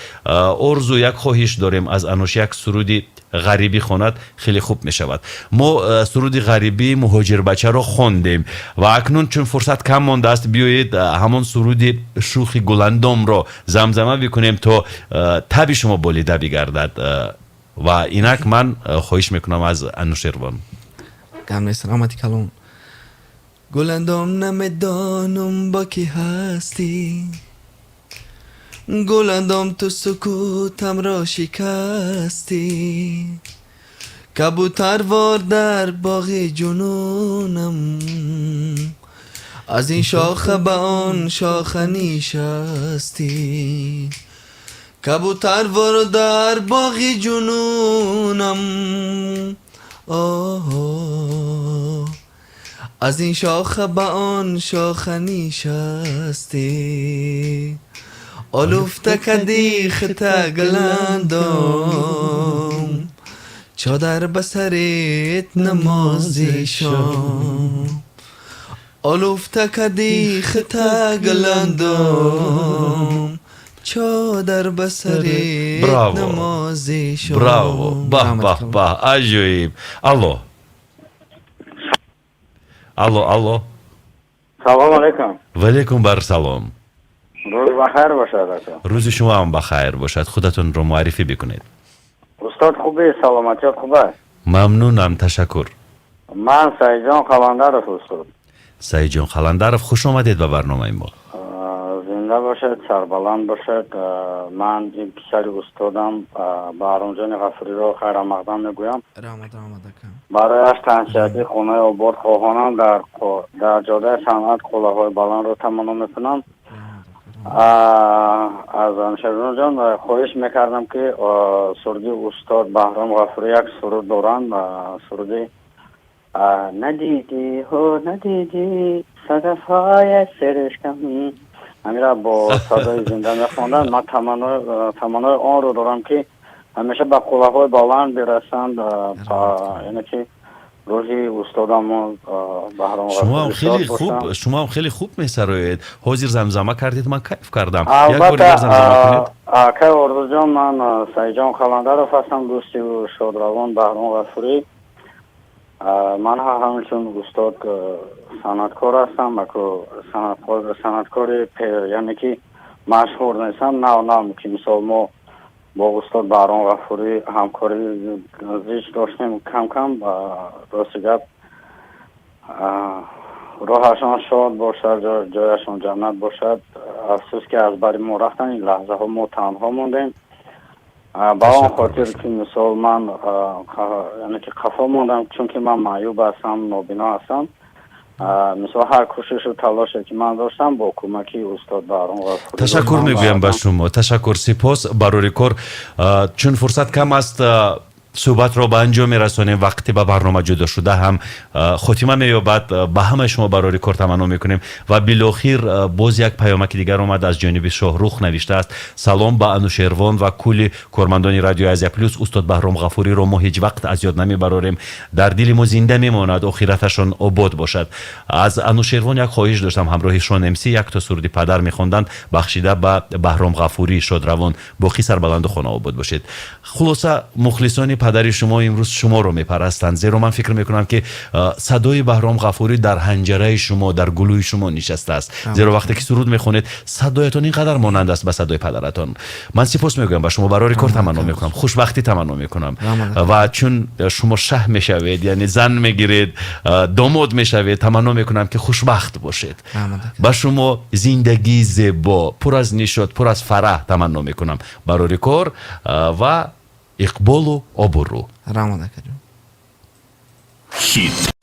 «Орзу, як хоҳиш дорем аз Ануш, як суруди ғарибӣ хонад, хеле хуб мешавад». Мо суруди ғарибии муҳоҷирбачаро хондем ва акнун, чун фурсат кам мондааст, биёед, ҳамон суруди шӯхи Гуландомро замзама бикунем, то таби шумо болида бигардад. Ва инак ман хоҳиш мекунам аз Анушервон. Гап нест, раҳмати калон. Гуландом, намедонам, бо кӣ ҳастӣ. Гуландом, ту сукутамро шикастӣ. Кабутарвор дар боғи ҷунунам, аз ин шоха ба он шоха нишастӣ. Кабутарвор дар боғи ҷунунам, оҳ, аз ин шоха ба он шоха нишастӣ. Олуфта кади хита, Гуландом, чодар ба сарит, намози шом. Олуфта кади хита, Гуландом, чодар ба сарит, намози шом. Браво! Баҳ, баҳ, баҳ, аҷоиб! Алло, алло, алло! Салом алейкум. Валейкум барсалом. Рӯз бахайр бошад, ака. Рӯзи шумо ҳам бахайр бошад. Худатонро муаррифӣ бикунед. Устод, хубе, саломатиёт хуб аст? Мамнунам, ташаккур. Ман Саидҷон Қаландаров, устод. Саидҷон Қаландаров, хуш омадед ба барномаи мо. Зинда бошед, сарбаланд бошед. Ман ин писари устодам Баҳромҷони Ғафуриро хайрамақдам мегӯям. Раҳмат, раҳмат, ака. Барояш тансиҳатӣ, хонаи обод хоҳонам, дар ҷодаи санъат қуллаҳои баландро таманно мекунам. Аз Анушервонҷон хоҳиш мекардам, ки суруди устод Баҳром Ғафурӣ, як суруд доранд, суруди «Надидӣ, ҳо надидӣ садафҳои сиришкам», ҳамира бо садои зинда мехонданд. Ман таманнои онро дорам, ки ҳамеша ба қуллаҳои баланд бирасанд, яъне ки рӯҳи устодамон Баҳром. Шумоам хеле хуб, шумоам хеле хуб месароед. Ҳозир замзама кардед, ман кайф кардам. Албатта, акай Орзуҷон, ман Саидҷон Қаландаров ҳастам, дӯсти шодравон Баҳром Ғафурӣ. Ман ҳамчун устод санъаткор ҳастам, санъаткори, яъне ки машҳур нестам, нав нав ки мисол мо бо устод Баҳром Ғафурӣ ҳамкорӣ зич доштем кам кам. Рости гап, роҳашон шод бошад, ҷояшон ҷаннат бошад. Афсӯс, ки аз бари мо рафтан, ин лаҳзаҳо мо танҳо мондем. Ба он хотир ки мисол ман, яъне ки қафо мондам, чунки ман маъюб ҳастам, нобино ҳастам. Мисол ҳар кӯшишу талоше ки ман доштам, бо кӯмаки устод Баҳром. Ташаккур мегӯям ба шумо, ташаккур, сипос, барори кор. Чун фурсат кам аст, суҳбатро ба анҷом мерасонем. Вақте ба барнома ҷудо шуда ҳам хотима меёбад. Ба ҳамаи шумо барори кор таманно мекунем. Ва билохир боз як паёмаки дигар омад аз ҷониби Шоҳрух, навиштааст: «Салом ба Анушервон ва кулли кормандони Радиои Азия Плюс. Устод Баҳром Ғафуриро мо ҳеҷ вақт аз ёд намебарорем, дар дили мо зинда мемонад, охираташон обод бошад. Аз Анушервон як хоҳиш доштам, ҳамроҳи Шон МС якто суруди падар мехонданд, бахшида ба Баҳром Ғафурӣ шодравон. Боқӣ сарбаланду хонаобод бошед». Хулоса, мухлисони Падари шумо имрӯз шуморо мепарастанд, зеро ман фикр мекунам, ки садои Баҳром Ғафурӣ дар ҳанҷараи шумо, дар гулӯи шумо нишастааст, зеро вақте ки суруд мехонед, садоятон ин қадар монанд аст ба садои падаратон. Ман сипос мегӯям ба шумо, барори кор таманно мекунам, хушбахтӣ таманно мекунам. Ва чун шумо шаҳ мешавед, яъне зан мегиред, домод мешавед, таманно мекунам, ки хушбахт бошед. Ба шумо зиндагии зебо, пур аз нишот, пур аз фараҳ таманно мекунам, барори кор ва иқболу обрӯ. Раҳмат, акаҷон. Хит.